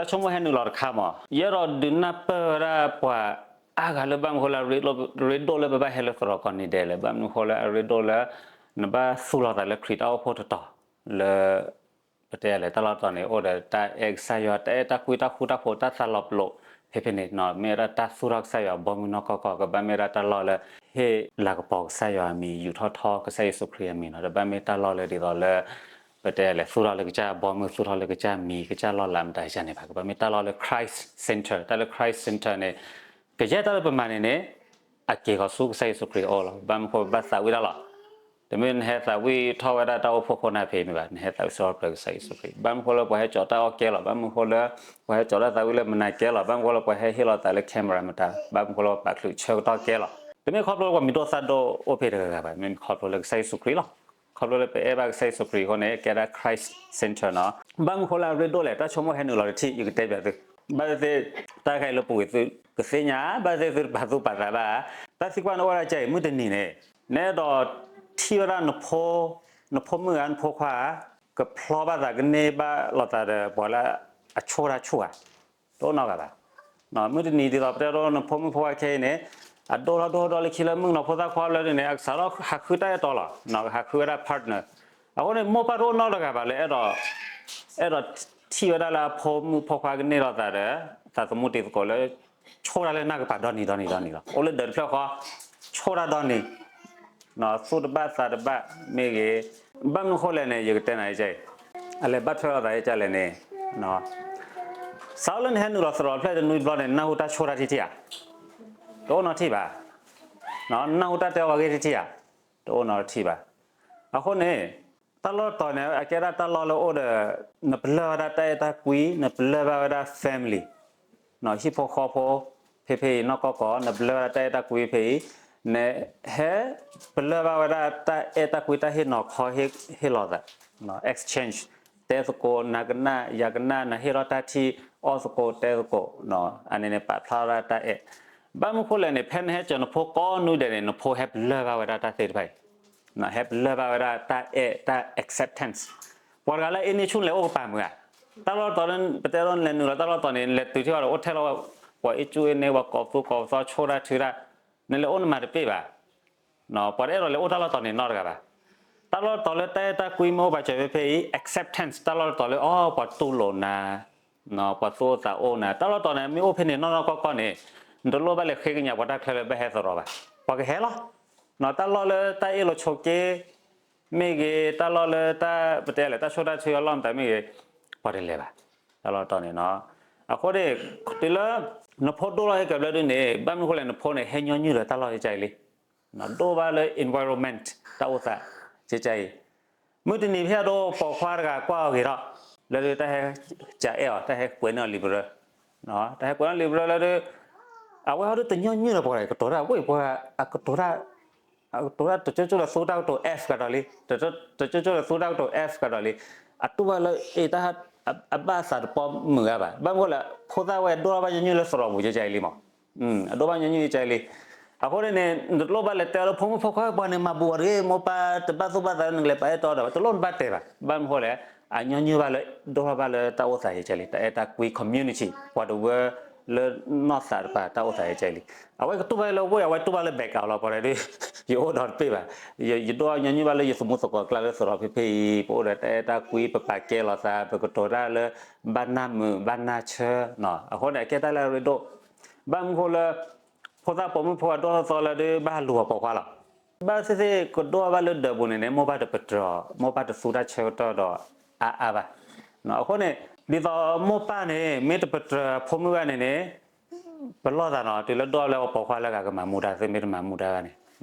တၢ်ဆိကမိၣ်ဟဲနုာ်လီၤတခါမး, ယအဲၣ်ဒိးဒုးနၢ်ပၢၢ်ဝဲဒၣ်ပှၤအါဂၤလၢဘၣ်မနုၤဃိလၢ အရ့ဒိၣ်လၢပဘၣ်ဟဲလၢသရိာ်ကီၢ်နံၤဒဲးလဲၣ်, ဘၣ်မနုၤဃိလၢအရ့ဒိၣ်လၢ နဘၣ်သူၣ်လီၤသးလၢခရံာ်တၢ်အိၣ်ဖှိၣ်တတီၤ လၢ ပတဲလဲၣ် တၢ်လီၢ်တတီၤန့ၣ် အိၣ်ဒီးတၢ်အဲၣ်ကစၢ်ယွၤ တၢ်အဲၣ်တၢ်ကွံ တၢ်ဃူတၢ်ဖိး တၢ်သးလီၤပလိာ် ဖဲဖဲန့ၣ် မ့ၢ်ဝဲဒၣ်တၢ်သူၣ်ထီၣ်ကစၢ်ယွၤဘီမုၢ်နီၢ်ကီၢ်ကီၢ်, ကဘၣ်မ့ၢ်ဝဲဒၣ်တၢ်လီၢ်လၢ ဟ့ၣ်လၤကပီၤကစၢ်ယွၤအမံၤ ယူာ်ထီၣ်ထီကစၢ်ယ့ၣ်ၡူးခရံာ်အမံၤနီၤ, တဘၣ်မ့ၢ်တၢ်လီၢ်လၢဒ်သိးလၢ ပတဲလဲၣ် သူၣ်ထီၣ်လၢကစၢ်ဘီမုၢ် သူၣ်ထီၣ်လၢကစၢ်မံၤ ကစၢ်လီၢ်လၤမတၤကစၢ်န့ၣ်ဘၣ်, ကဘၣ်မ့ၢ်တၢ်လီၢ်လၢ Christ center, တၢ်လၢ Christ center န့ၣ် ကယဲၢ်တၢ်လၢပမၤန့ၣ်န့ၣ် အက့ၤဃီၤဆူကစၢ်ယ့ၣ်ၡူးခရံာ်အအိၣ်လီၤ. ဘၣ်မနုၤဃိပဘၣ်သးဝံၣ်တၢ်လီၤ. တမ့ၢ်နဟဲသးဝံၣ်ထီၣ်ဝဲဒၣ်တၢ်အိၣ်ဖှိၣ်ခိၣ်နၢ်ဖဲမ့ၢ်ဘၣ်, နဟဲသးဝံၣ်ဆၢထၢၣ်ကစၢ်ယ့ၣ်ၡူးခရံာ်, ဘၣ်မနုၤဃိလၢပှၤဟဲကၠီၤတၢ်အီၣ်ကဲလီၤ, ဘၣ်မနုၤဃိလၢ ပှၤဟဲကၠီၤတၢ်သးဝံၣ်လၢမနၤကဲလီၤ, ဘၣ်မနုၤဃိလၢပှၤဟဲဟ့ၣ်လီၤသးလၢ camera မတၤ, ဘၣ်မနုၤဃိလၢပှၤချုးဆၢကတီၢ်ကဲလီၤ. တမ့ၢ်ခီဖျိလၢပှၤမံၤဒိၣ်သၣ်ဒိၣ်အိၣ်ဖဲတဂၤဂၤဘၣ်, မ့ၢ်ခီဖျိလၢကစၢ်ယ့ၣ်ၡူးခရံာ်လီၤ. ခီဖျိလၢပအဲၣ်ဘၣ်ကစၢ်ယ့ၣ်ၡူးခရံာ်အဃိန့ၣ် ကဲဒၣ် Christ center နီၤ. ဘၣ်မနုၤဃိလၢအရ့ဒိၣ်လဲၣ်, တၢ်ဆိကမိၣ်ဟဲနုာ်လီၤတထံၣ် ယကတဲဘၣ်သု, ဘၣ်သ့ၣ်သ့ၣ် တၢ်ခဲအံၤလၢပူၤကွံာ်သုကသ့ၣ်ညါ, ဘၣ်သ့ၣ်သ့ၣ်သုတပာ်သူၣ်ပာ်သးဘၣ်, တၢ်သံကွၢ်န့ၣ်အိၣ်ဝဲဒၣ်ကဲအံၤ မုၢ်တနံၤန့ၣ် နအဲၣ်ဒိးထံၣ်ဝဲဒၣ်နဖိ, နဖိမုၣ်ဧါ နဖိခွါဧါ, ကဖျီဘၣ်သးကန့ၢ်ဘၣ်လိာ်သးဒီးပှၤလၢအဆိၣ်တၢ်ဆူၣ်ဧါ, တအိၣ်နီတဂၤဘၣ်. မုၢ်တနံၤဒ်သိးပတဲဒိနဖိမုၣ်ဖိခွါခဲအံၤန့ၣ် အဒိၣ်ထီၣ်ဒိၣ်ထီၣ်ဒိၣ်ထီၣ်လၢခံလၢမုၣ်ကနီၤဖိသၣ်ခွါလၢဒ်န့ၣ် အကစးထီၣ်ဟးဃုတၢ်အဲၣ်တီလီၤ, ကဟးဃုဝဲဒၣ် partner. အဃိန့ၣ် မိၢ်ပၢ်တအိၣ်နီတဂၤဘၣ်လၢ အဲၣ်ဒိး အဲၣ်ဒိးထံၣ်ဝဲဒၣ်လၢအဖိမုၣ်ဖိခွါကန့ၢ်လိာ်သးဒီး သးသမူတံၤသကိးလၢ ဆိၣ်တၢ်လၢနၢ်ကပၤဒီနံၤဒီနံၤဒီနံၤလီၤ. အိၣ်လၢဒၢးတဖျၢၣ်ဃီ ဆိၣ်တၢ်ဒီနံၤ သူၣ်တဘၣ်သးတဘၣ်မ့ၢ်ဂ့ၤ, ဘၣ်မနုၤဃိလဲၣ်န့ၣ် ယကတဲနၤအံၤ, အလဲၤဘၣ်ထွဲလိာ်သးအံၤဒ်လဲၣ်န့ၣ်, စးလၢနဟဲနုာ်လီၤသရိာ်ဖျၢၣ်တနွံတဘျီန့ၣ် နၢ်ဟူတၢ်ဆိၣ်တၢ်ထံထံဧါ, တအိၣ်နီတထံၣ်ဘၣ်. နၢ်ဟူတၢ်တဲအီၤဂ့ၢ်ထံထံဧါ, တအိၣ်နီတထံၣ်ဘၣ်. အဃိန့ၣ် တၢ်လီၢ်တတီၤန့ၣ် အကဲဒၣ်တၢ်လီၢ်လၢအိၣ်ဒီး နပလၢၢ်ဝဲဒၣ်တၢ်အဲၣ်တၢ်ကွံ, နပလၢၢ်ဘၣ်ဝဲဒၣ် family ဟံၣ်ဖိဃီဖိ ဖဲဖဲအံၤနီၢ်ကီၢ်ကီၢ် နပလၢၢ်ဝဲဒၣ်တၢ်အဲၣ်တၢ်ကွံဖဲအံၤ, နဟဲပလၢၢ်ဘၣ်ဝဲဒၣ်တၢ်အဲၣ်တၢ်ကွံ တၢ်ဟ့ၣ်နီၤခီဟ့ၣ်လီၤသး, exchange, တဲသကိး နၤကနၣ် ယၤကနၣ် နဟ့ၣ်ထီၣ်တၢ်ထံၣ် အီၣ်သကိးတဲသကိး, အန့ၣ်န့ၣ် ပာ်ဖျါဝဲဒၣ်တၢ်အဲၣ်. ဘၣ်မနုၤဃိလဲၣ်န့ၣ် ဖဲနဟဲကၢၤနဖိကိးနွံဒဲးန့ၣ် နဖိဟဲပလၢၢ်ဘၣ်ဝဲဒၣ်တၢ်သ့ၣ်တဖၣ်အံၤ, ဟဲပလၢၢ်ဘၣ်ဝဲဒၣ်တၢ်အဲၣ် တၢ် acceptance. ပှၤတဂၤလၢအ့န့ဆူၣ်န့ၣ် လဲၤအိၣ်ကပၤမုာ်ဧါ, တၢ်လီၢ်တတီၤလၢ ပတဲဒိနလဲၤနုာ်လီၤတၢ်လီၢ်တတီၤန့ၣ် နလဲၤတုၤထံၣ်အီၤဒီး အိၣ်ထဲလီၤ ပှၤအ့ၣ်ကူအ့ၣ်န့ၢ် ပှၤကိးသူကိးသီ ဆိၣ်တၢ်ထုတၢ်, နလဲၤအိၣ်နမၤတပ့ၢ်ဘၣ်. ပှၤတအဲၣ်ဒိးလဲၤအိၣ်တၢ်လီၢ်တတီၤန့ၣ်နီတဂၤဘၣ်. တၢ်လီၢ်တတီၤလၢတၢ်အဲၣ်တၢ်ကွံမ့ၢ်အိၣ်ပာ်စၢၤဖဲဖဲအံၤ acceptance တၢ်လီၢ်တတီၤလၢ အိ ပှၤတူၢ်လိာ်နၤ, ပှၤသူၣ်အိၣ်သးအိၣ်နၤ တၢ်လီၢ်တတီၤန့ၣ် မ့ၢ်အိၣ်ဖဲန့ၣ်နီၢ်နီၢ်ကီၢ်ကီၢ်န့ၣ် နတလိၣ်ဘၣ်လဲၤဃ့ကညးပှၤတၢ်ချၢလၢဘၣ်ဟဲသရိာ်ဘၣ်. ပှၤကဟဲလီၤ. တၢ်လီၢ်လၢတၢ်အ့ၣ်လိာ်ဆိးက့ မ့ၢ်ဂ့ၤ, တၢ်လီၢ်လၢတၢ် ပတဲလဲၣ် တၢ်ဆိၣ်တၢ်ထုအလီၢ်မတၤမ့ၢ်ဂ့ၤ, ပှၤတလဲၤဘၣ်. တၢ်လီၢ်တတီၤန့ၣ်နီၤ. အဃိန့ၣ် တုၤလၢ နဖိဒိၣ်လီၤဟဲကၢၤဘျၢဒုန့ၣ် ဘၣ်မနုၤဃိလဲၣ် နဖိန့ၣ် ဟဲညီနုၢ်ဒီးတၢ်လီၢ်ကဲကဲအံၤလံ. ဒိၣ်ဘၣ်လၢ environment တၢ်အိၣ်သး ကဲကဲအံၤ. မုၢ်တနံၤဖဲအဒိပိာ်ခွါတဂၤကွၢ်အီၤဂ့ၤထီၣ် လၢဒုတၢ်ဟဲကအဲၣ်အီၤ တၢ်ဟဲကွဲးန့ၢ်အီၤလံာ်ပရၢ, တၢ်ဟဲကွဲးန့ၢ်လံာ်ပရၢလၢဒု အဝဲဟီဒုတညီနုၢ်ဒီးပှၤတဂၤ ကတိၤတၢ်ဝ့ၢ်ပှၤ အကတိၤတၢ် တကၠိကၠိဒီးသူတၢ်ကတိၤ F ကဒီးလံ, တကၠိကၠိဒီးသူတၢ်ကတိၤ F ကဒီးလံ. အတူၢ်ဘၣ်လၢ အ့ၣ် တၢ် အဘၣ်သးတပီၢ်မုာ်ဂၤဘၣ်. ဘၣ်မနုၤလဲၣ် ဖိသၣ်ဝဲဒိၣ်ထီၣ်ဘၣ်ညီနုၢ်လၢသရိာ်ပူၤကဲကဲအံၤလံမး. အဒိၣ်ဘၣ်ညီနုၢ်ကဲကဲအံၤလံ. အဃိန့ၣ်န့ၣ် နတလိၣ်ဘၣ်လဲၤတဲအီၤလၢဖိမုၣ်ဖိခွါပှၤန့ၣ် မၤဘူးအီၤတဂ့ၤ, မိၢ်ပၢ်တဘၣ်သူၣ်ဘၣ်သး နကလဲၤပာ်အဲၣ်တီဒီး တလိၣ်နဘၣ်တဲဘၣ်. ဘၣ်မနုၤဃိလဲၣ် အညီနုၢ်ဘၣ်လၢ ဒိၣ်ထီၣ်ဘၣ်လၢတၢ်အိၣ်သးကဲကဲအံၤလံ, တၢ်အဲၣ်တၢ်ကွံ community ပှၤတဝၢလၢနီၢ်သးတပၤတၢ်အိၣ်သးကဲကဲအံၤလံ. အဝဲကတူၢ်ဘၣ်လၢဝ့ၢ် အဝဲတူၢ်ဘၣ်လၢ background လီၤ. ပှၤတဂၤဒု ယအိၣ်ဒီးတပ့ၢ်ဘၣ်. ယဒိၣ်ညီနုၢ်ဘၣ်လၢယသမူသကိးကျါလၢသရိာ်ဖဲဖဲအံၤ ပအိၣ်ဒီးတၢ်အဲၣ်တၢ်ကွံ ပပာ်ကဲလိာ်သး ပကတိၤတၢ်လၢ ဘၣ်နၢ်မုာ်ဘၣ်နၢ်ဆၢ. အဃိန့ၣ် အကဲတၢ်လၢအရ့ဒိၣ်. ဘၣ်မနုၤဃိလၢ ဖိသၣ်ပိာ်မုၣ်ဖိအဒိၣ်ထီၣ်သီလၢဒု ဘၣ်လူၤအပိာ်ခွါလီၤ. ဘၣ်သ့ၣ်သ့ၣ်ကဒိၣ်ဘၣ်လၢဒၢးပူၤန့ၣ်န့ၣ် မိၢ်ပၢ်တပတြၢၤ, မိၢ်ပၢ်တသူတၢ်ဆၢကတီၢ်ဒီးအါအါဘၣ်. အဃိန့ၣ် ဒ်သိးမိၢ်ပၢ်န့ၣ် မ့ၢ်တပတြၢၤဖိမုၣ်ဘၣ်န့ၣ်န့ၣ် ပလီၢ်သးနီၤ တုၤလၢဒိၣ်လၢအပိာ်ခွါလၢဂၤကမၤမူဒါသ့ မ့ၢ်တမၤမူဒါဘၣ်န့ၣ်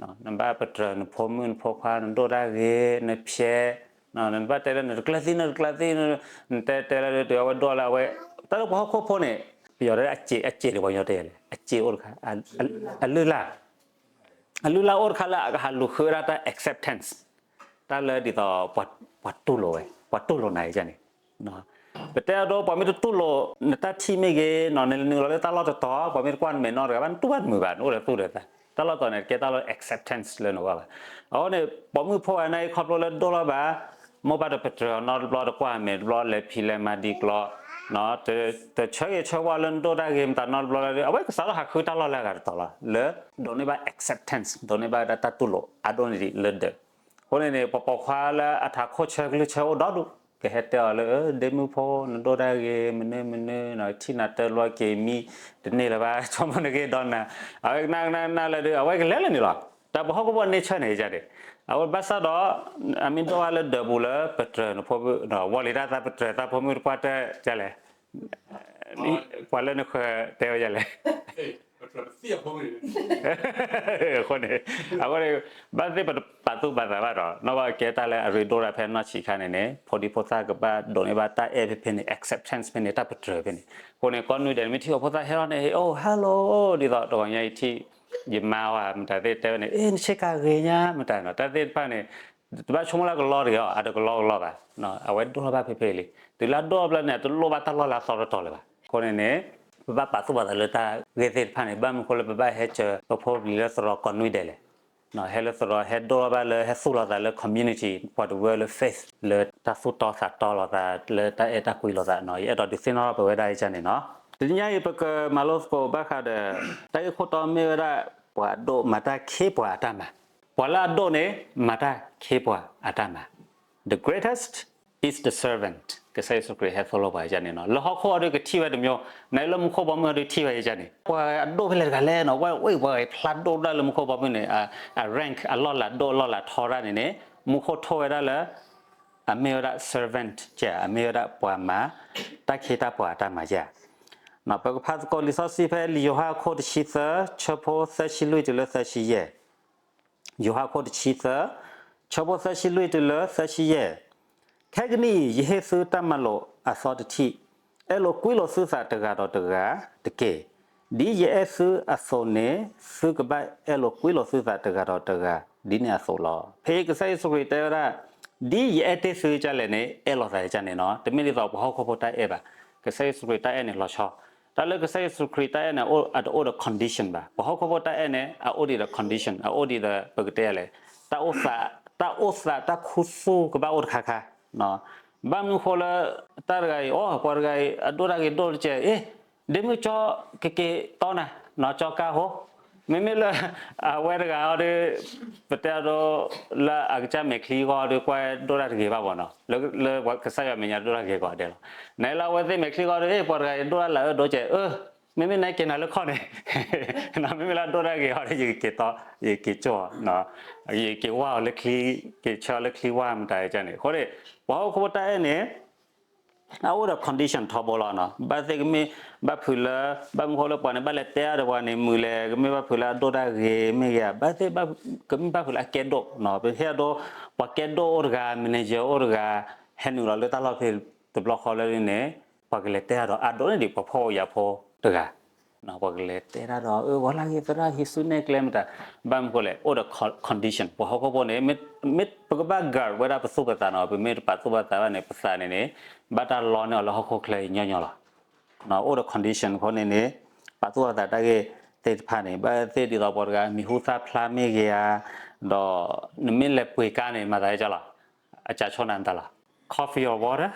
နဘၣ်ပတြၢၤနဖိမုၣ်နဖိခွါ နဒိၣ်တၢ်ဂ့ၤ နဖျဲး, နဘၣ်တဲလၢနတကျၢၤသံ နတကျၢၤသံ, နတဲတဲလၢတုၤအဝဲဒိၣ်လၢအဝဲ တၢ်လၢပှၤဟီၣ်ခိၣ်ဖိန့ၣ် ပယီၤတဲအစ့း အစ့းန့ၣ် ပှၤကညီတဲလဲၣ် အစ့းအိၣ်တခါ အလုၢ်လၢ် အလုၢ်လၢ်အိၣ်တခါလၢအကဟးလူၤဃုဝဲဒၣ်တၢ် acceptance တၢ်လၢဒ်သိး ပှၤတူၢ်လိာ်ဝဲ ပှၤတူၢ်လိာ်နၤအံၤန့ၣ် ပတဲအဒိ ပှၤမ့ၢ်တတူၢ်လိာ်နတၢ်ထံၣ်မ့ၢ်ဂ့ၤနီၤ နလဲၤနုာ်လီၤလၢတၢ်လီၢ်တတီၤ ပှၤမ့ၢ်တကွၢ်နမဲာ်နီတဂၤဘၣ် နတူၢ်ဘၣ်တမုာ်ဘၣ် နအိၣ်ဒီးသူၣ်ဒီးသး တၢ်လီၢ်တတီၤန့ၣ် ကဲတၢ်လီၢ် acceptance လၢနဂီၢ်ဘၣ်. အဃိန့ၣ် ပိာ်မုၣ်ဖိဂၤန့ၣ်အံၤခီဖျိလၢဒိၣ်လီၤဘၣ် မိၢ်ပၢ်တပတြၢၤနီတဘျီ တကွၢ်မဲာ်တဘျီ လဲၤဖံးလဲၤမၤဒံးကျီ တဆၢဂ့ၤဆၢဝါလၢနဒိၣ်တၢ်ဂ့ၤမတၤနီတဘျီလၢ အဝဲကစးထီၣ်ဟးဃုတၢ်လီၢ်လၢအဂၤတတီၤလီၤ လၢဒိးန့ၢ်ဘၣ် acceptance ဒိးန့ၢ်ဘၣ်ဝဲဒၣ်တၢ်တူၢ်လိာ်အါဒိၣ်န့ၢ်ဒံးလၢဒၢး. အဃိန့ၣ်န့ၣ် ပှၤပိာ်ခွါလၢအထးခိၣ်ဆၢကလုၢ်ဆၢအိၣ်ဒီဒူၣ် ကဟဲတဲအီၤလၢ ဒ့မုၣ်ဖိ နဒိၣ်တၢ်ဂ့ၤ မနုၤမနုၤ ထံၣ်နၤတၢ်လီၤက့ၤမံတန့ၢ်လၢၤဘၣ် ဆိကမိၣ်နဂ့ၢ်ဒီးနၤ အဝဲကနၣ်ကနၣ်ကနၣ်လၢဒုး အဝဲကလဲၤလၢန့ၣ်လီၤ. တၢ်ပှၤဟီၣ်ခိၣ်ဖိန့ဆၢၣ်န့ၣ်ယန့ၣ် အဝဲဘၣ်ဆၣ်ဒီး အမ့ၢ်ဒိၣ်ဘၣ်လၢဒၢးပူၤလၢပတြၢၤနဖိမုၣ် ဝီၤလံၤတၢ်သးပတြၢၤသးဖိမုၣ်တပှၢ်တၢၢ် ကလဲၣ် ပှၤလၢနဃၢၤတဲဝဲယလဲၣ် အဃိန့ၣ် အဃိန့ၣ် ဘၣ်သ့ၣ်ပတပာ်သူၣ်ပာ်သးဘၣ်ဒီး နီၢ်ဘၣ်ကဲတၢ်လၢအရ့ဒိၣ်တၢ်ဖဲနီၢ်ဆံးခါန့ၣ်န့ၣ် ဖိဒံဖိသၣ်ကဘၣ်ဒိးန့ၢ်ဘၣ်တၢ်အဲၣ်ဖဲဖဲန့ၣ် acceptance ဖဲန့ၣ် တၢ်ပတြၢၤဖဲန့ၣ်. အဃိန့ၣ် ကိးနွံဒဲး နမ့ၢ်ထံၣ်အဖိသၣ်ဟဲထီၣ်န့ၣ် အိ hello ဒ်သိးတဂီၤညါအံၤထံၣ် ယမါဝဲမတၤသ့ၣ်တဲဝဲန့ၣ် အ့ နဆ့ကၤဂ့ၤညါမတၤနီၤ တၢ်သ့ၣ်တဖၣ်န့ၣ် တဘၣ်ဆိကမိၣ်လၢကလီတဂ့ၤအီၤ အတကလီကလီဘၣ်. အဝဲဒိၣ်ထီၣ်ဘၣ်ဖဲဖဲအံၤလံ. တုၤလၢအဒိၣ်ထီၣ်ဘျီန့ၣ် အတလိၣ်ဘၣ်တၢ်လီၢ်လၢအသီတတီၤလၢၤဘၣ်. အဃိန့ၣ်န့ၣ် ပဘၣ်ပာ်သူၣ်ပာ်သးလၢတၢ်ဂ့ၢ်သ့ၣ်တဖၣ်န့ၣ် ဘၣ်မနုၤအဃိလၢပဘၣ်ဟဲစၢၤပဖိပလံၤလၢသရိာ်ကိးနွံဒဲးလဲၣ်. ဟဲလၢသရိာ် ဟဲဒိၣ်ထီၣ်ဘၣ်လၢဟဲသူၣ်လီၤသးလၢ community ပှၤတဝၢလၢ faith လၢတၢ်သူၣ်တီသးတီလိာ်သး လၢတၢ်အဲၣ်တၢ်ကွံလိာ်သးနီၤ ယအဲၣ်ဒိးဒုးသ့ၣ်နီၣ်ထီၣ်ပဝဲဒၣ်အံၤန့ၣ်နီၤ. တနံၤညါအံၤ ပကမၤလိသကိးဘၣ်ဃးဒီး တၢ်ဂ့ၢ်ခိၣ်တီမ့ၢ်ဝဲဒၣ် ပှၤအဒိၣ်မၤတၢ်ခ့ပှၤအတၢ်မၤ, ပှၤလၢအဒိၣ်န့ၣ် မၤတၢ်ခ့ပှၤအတၢ်မၤ. The greatest is the servant. ကစၢ်ယ့ၣ်ၡူးခရံာ်ဟဲသိၣ်လိပှၤယန့ၣ်နီၤ. လၢဟီၣ်ခိၣ်အီၤဒီးကထံၣ်ဝဲတမျိုး, နလၢမူခိၣ်ဘီမုၢ်အီၤဒီးထံၣ်ဝဲယန့ၣ် ပှၤအဒိၣ်ဖဲလဲၣ်တဂၤလဲၣ်နီၤ, ဝဲဝဲပှၤဖျါဒိၣ်ဒၣ်လၢမူခိၣ်ဘီမုၢ်န့ၣ် အ rank အလီၢ်လၤဒိၣ်အလီၢ်လၤထီဒၣ်န့ၣ်န့ၣ် မူခိၣ်ထိၣ်ဝဲဒၣ်လၢ အမ့ၢ်ဝဲဒၣ် servant ကဲ, အမ့ၢ်ဝဲဒၣ်ပှၤမၤ တၢ်ခ့တၢ်ပှၤအတၢ်မၤယဲ. ပကဖးသကိးလံာ်စီဆှံဖဲလံာ်ယိၤဟၣ်အခိၣ်တဆံသၢ ဆၢဖိသၢဆံလွံၢ်တုၤလၢသၢဆံယဲၢ်. ယိၤဟၣ်အခိၣ်တဆံသၢ ဆၢဖိသၢဆံလွံၢ်တုၤလၢသၢဆံယဲၢ်. ခဲကနံၣ်အံၤ ယဟ့ၣ်သုတၢ်မၤလိာ်အသီတထံၣ်, အဲၣ်လိာ်ကွံလိာ်သုသးတဂၤဒီးတဂၤတက့ၢ်. ဒ်ယအဲၣ်သုအသိးန့ၣ် သုကဘၣ်အဲၣ်လိာ်ကွံလိာ်သုသးတဂၤဒီးတဂၤ ဒ်န့ၣ်အသိးလီၤ. ဖဲကစၢ်ယ့ၣ်ၡူးခရံာ်တဲဝဲဒၣ် ဒ်ယအဲၣ်တ့ၢ်သုကလဲၣ်န့ၣ် အဲၣ်လိာ်သးကန့ၣ်နီၤ. တမ့ၢ်ဒ်သိးပှၤဟီၣ်ခိၣ်ဖိတၢ်အဲၣ်ဘၣ်. ကစၢ်ယ့ၣ်ၡူးခရံာ်တၢ်အဲၣ်န့ၣ်လီၤဆီ. တၢ်လၢကစၢ်ယ့ၣ်ၡူးခရံာ်တၢ်အဲၣ်န့ၣ် အတအိၣ်ဒီး condition ဘၣ်. ပှၤဟီၣ်ခိၣ်ဖိတၢ်အဲၣ်န့ၣ် အအိၣ်ဒံးဒီး condition, အအိၣ်ဒံးဒီး ပကတဲလဲၣ်, တၢ်အိၣ်သး, တၢ်အိၣ်သးတၢ်ခူသူၣ်ကဘၣ်အိၣ်တခါခါ. ဘၣ်မနုၤဃိလၢ တၢ်တဂၤအံၤ အိ ပှၤတဂၤအံၤ အဒိၣ်တၢ်ဂ့ၤဒိၣ်တကဲး, အ့ ဒ့မုၣ်ကၠီကက့ၤတီနၤ နီၢ်ကၠီကါဟိ, မ့မ့ၢ်လၢ အဝဲတဂၤအီၤဒီး ပတဲအဒိ လၢအကစၢ်မဲာ်ချံဂီၢ်ဒီး ကွၢ်ဒိၣ်တၢ်တဂ့ၤဘၣ်ဘၣ်နီၤ, လၢကစၢ်ယွၤမဲာ်ညါဒိၣ်တၢ်ဂ့ၤကိးဂၤဒဲးလီၤ. နလၢအဝဲသ့ၣ်မဲာ်ချံဂီၢ်ဒီး အ့ ပှၤတဂၤအံၤဒိၣ်တၢ်လၢအအၢဒိကဲး, အၢ မ့မ့ၢ်နက့ၤနၤလၢခီၣ်န့ၣ် မ့မ့ၢ်လၢအဒိၣ်တၢ်ဂ့ၤအီၤဒီး ယကက့ၤတီ, ယကက့ၤကၠီ, ယက့ၤဝါအီၤလၢချံ, က့ၤဆၢအီၤလၢချံဝါမတၤကန့ၣ်. အဃိန့ၣ် ပှၤဟီၣ်ခိၣ်ဖိတၢ်အဲၣ်န့ၣ် အအိၣ်ဒီး condition ထီဘိလီၤနီၤ. ဘၣ်သ့ၣ်ကမ့ၢ်ဘၣ်ဖုးလၢ ဘၣ်မနုၤဃိလၢပှၤန့ၣ် ဘၣ်လဲၤတဲအါဒီးပှၤန့ၣ် မုာ်လဲၣ်, ကမ့ၢ်ဘၣ်ဖုးလၢအဒိၣ်တၢ်ဂ့ၤမ့ၢ်ဂ့ၤ, ဘၣ်သ့ၣ် ကမ့ၢ်ဘၣ်ဖုးလၢအကဲဒိၣ်နီၤ. ပဟ့ၣ်အဒိ ပှၤကဲဒိၣ်အိၣ်တဂၤ, manager အိၣ်တဂၤ, ဟဲနုာ်လီၤလၢတၢ်လီၢ်ဖဲတဘျီဃီလၢန့ၣ် ပှၤကလဲၤတဲအါဒီးအဒိၣ်န့ၣ်ဒံး ပှၤဖှီၣ်ဖိယာ်ဖိတဂၤ ပှၤကလဲၤတဲတၢ်ဒီး အၢ ဝဲလၢဂ့ၤသရၣ်ဟံးစုနဲၣ်ကျဲမတၤ, ဘၣ်မနုၤဃိလဲၣ် အိၣ်ဒီး condition. ပှၤဟီၣ်ခိၣ်ဖိန့ၣ် မ့ၢ်ပကဘၣ် guard ဝဲဒၣ်ပသူၣ်ပသးနီၤ, ပမ့ၢ်တပာ်သူၣ်ပာ်သးဘၣ်န့ၣ် ပသးန့ၣ်န့ၣ် ဘၣ်တၢ်လီန့ၢ်အီၤလၢဟီၣ်ခိၣ်ချၢအံၤညီညီလီၤ. အိၣ်ဒီး condition အဃိန့ၣ်န့ၣ် ပာ်သူၣ်ပာ်သးတၢ်ဂ့ၢ်သ့ၣ်တဖၣ်န့ၣ် ဘၣ်သ့ၣ်ဒ်သိးပှၤတဂၤ မံၤဟူသၣ်ဖျါမ့ၢ်ဂ့ၤဧါ, ဒီးနမ့ၢ်လဲၤပှ့ၤကါန့ၣ် မၤသးဒ်လဲၣ်, အကးဆိနၤမတၤလီၤ, coffee or water,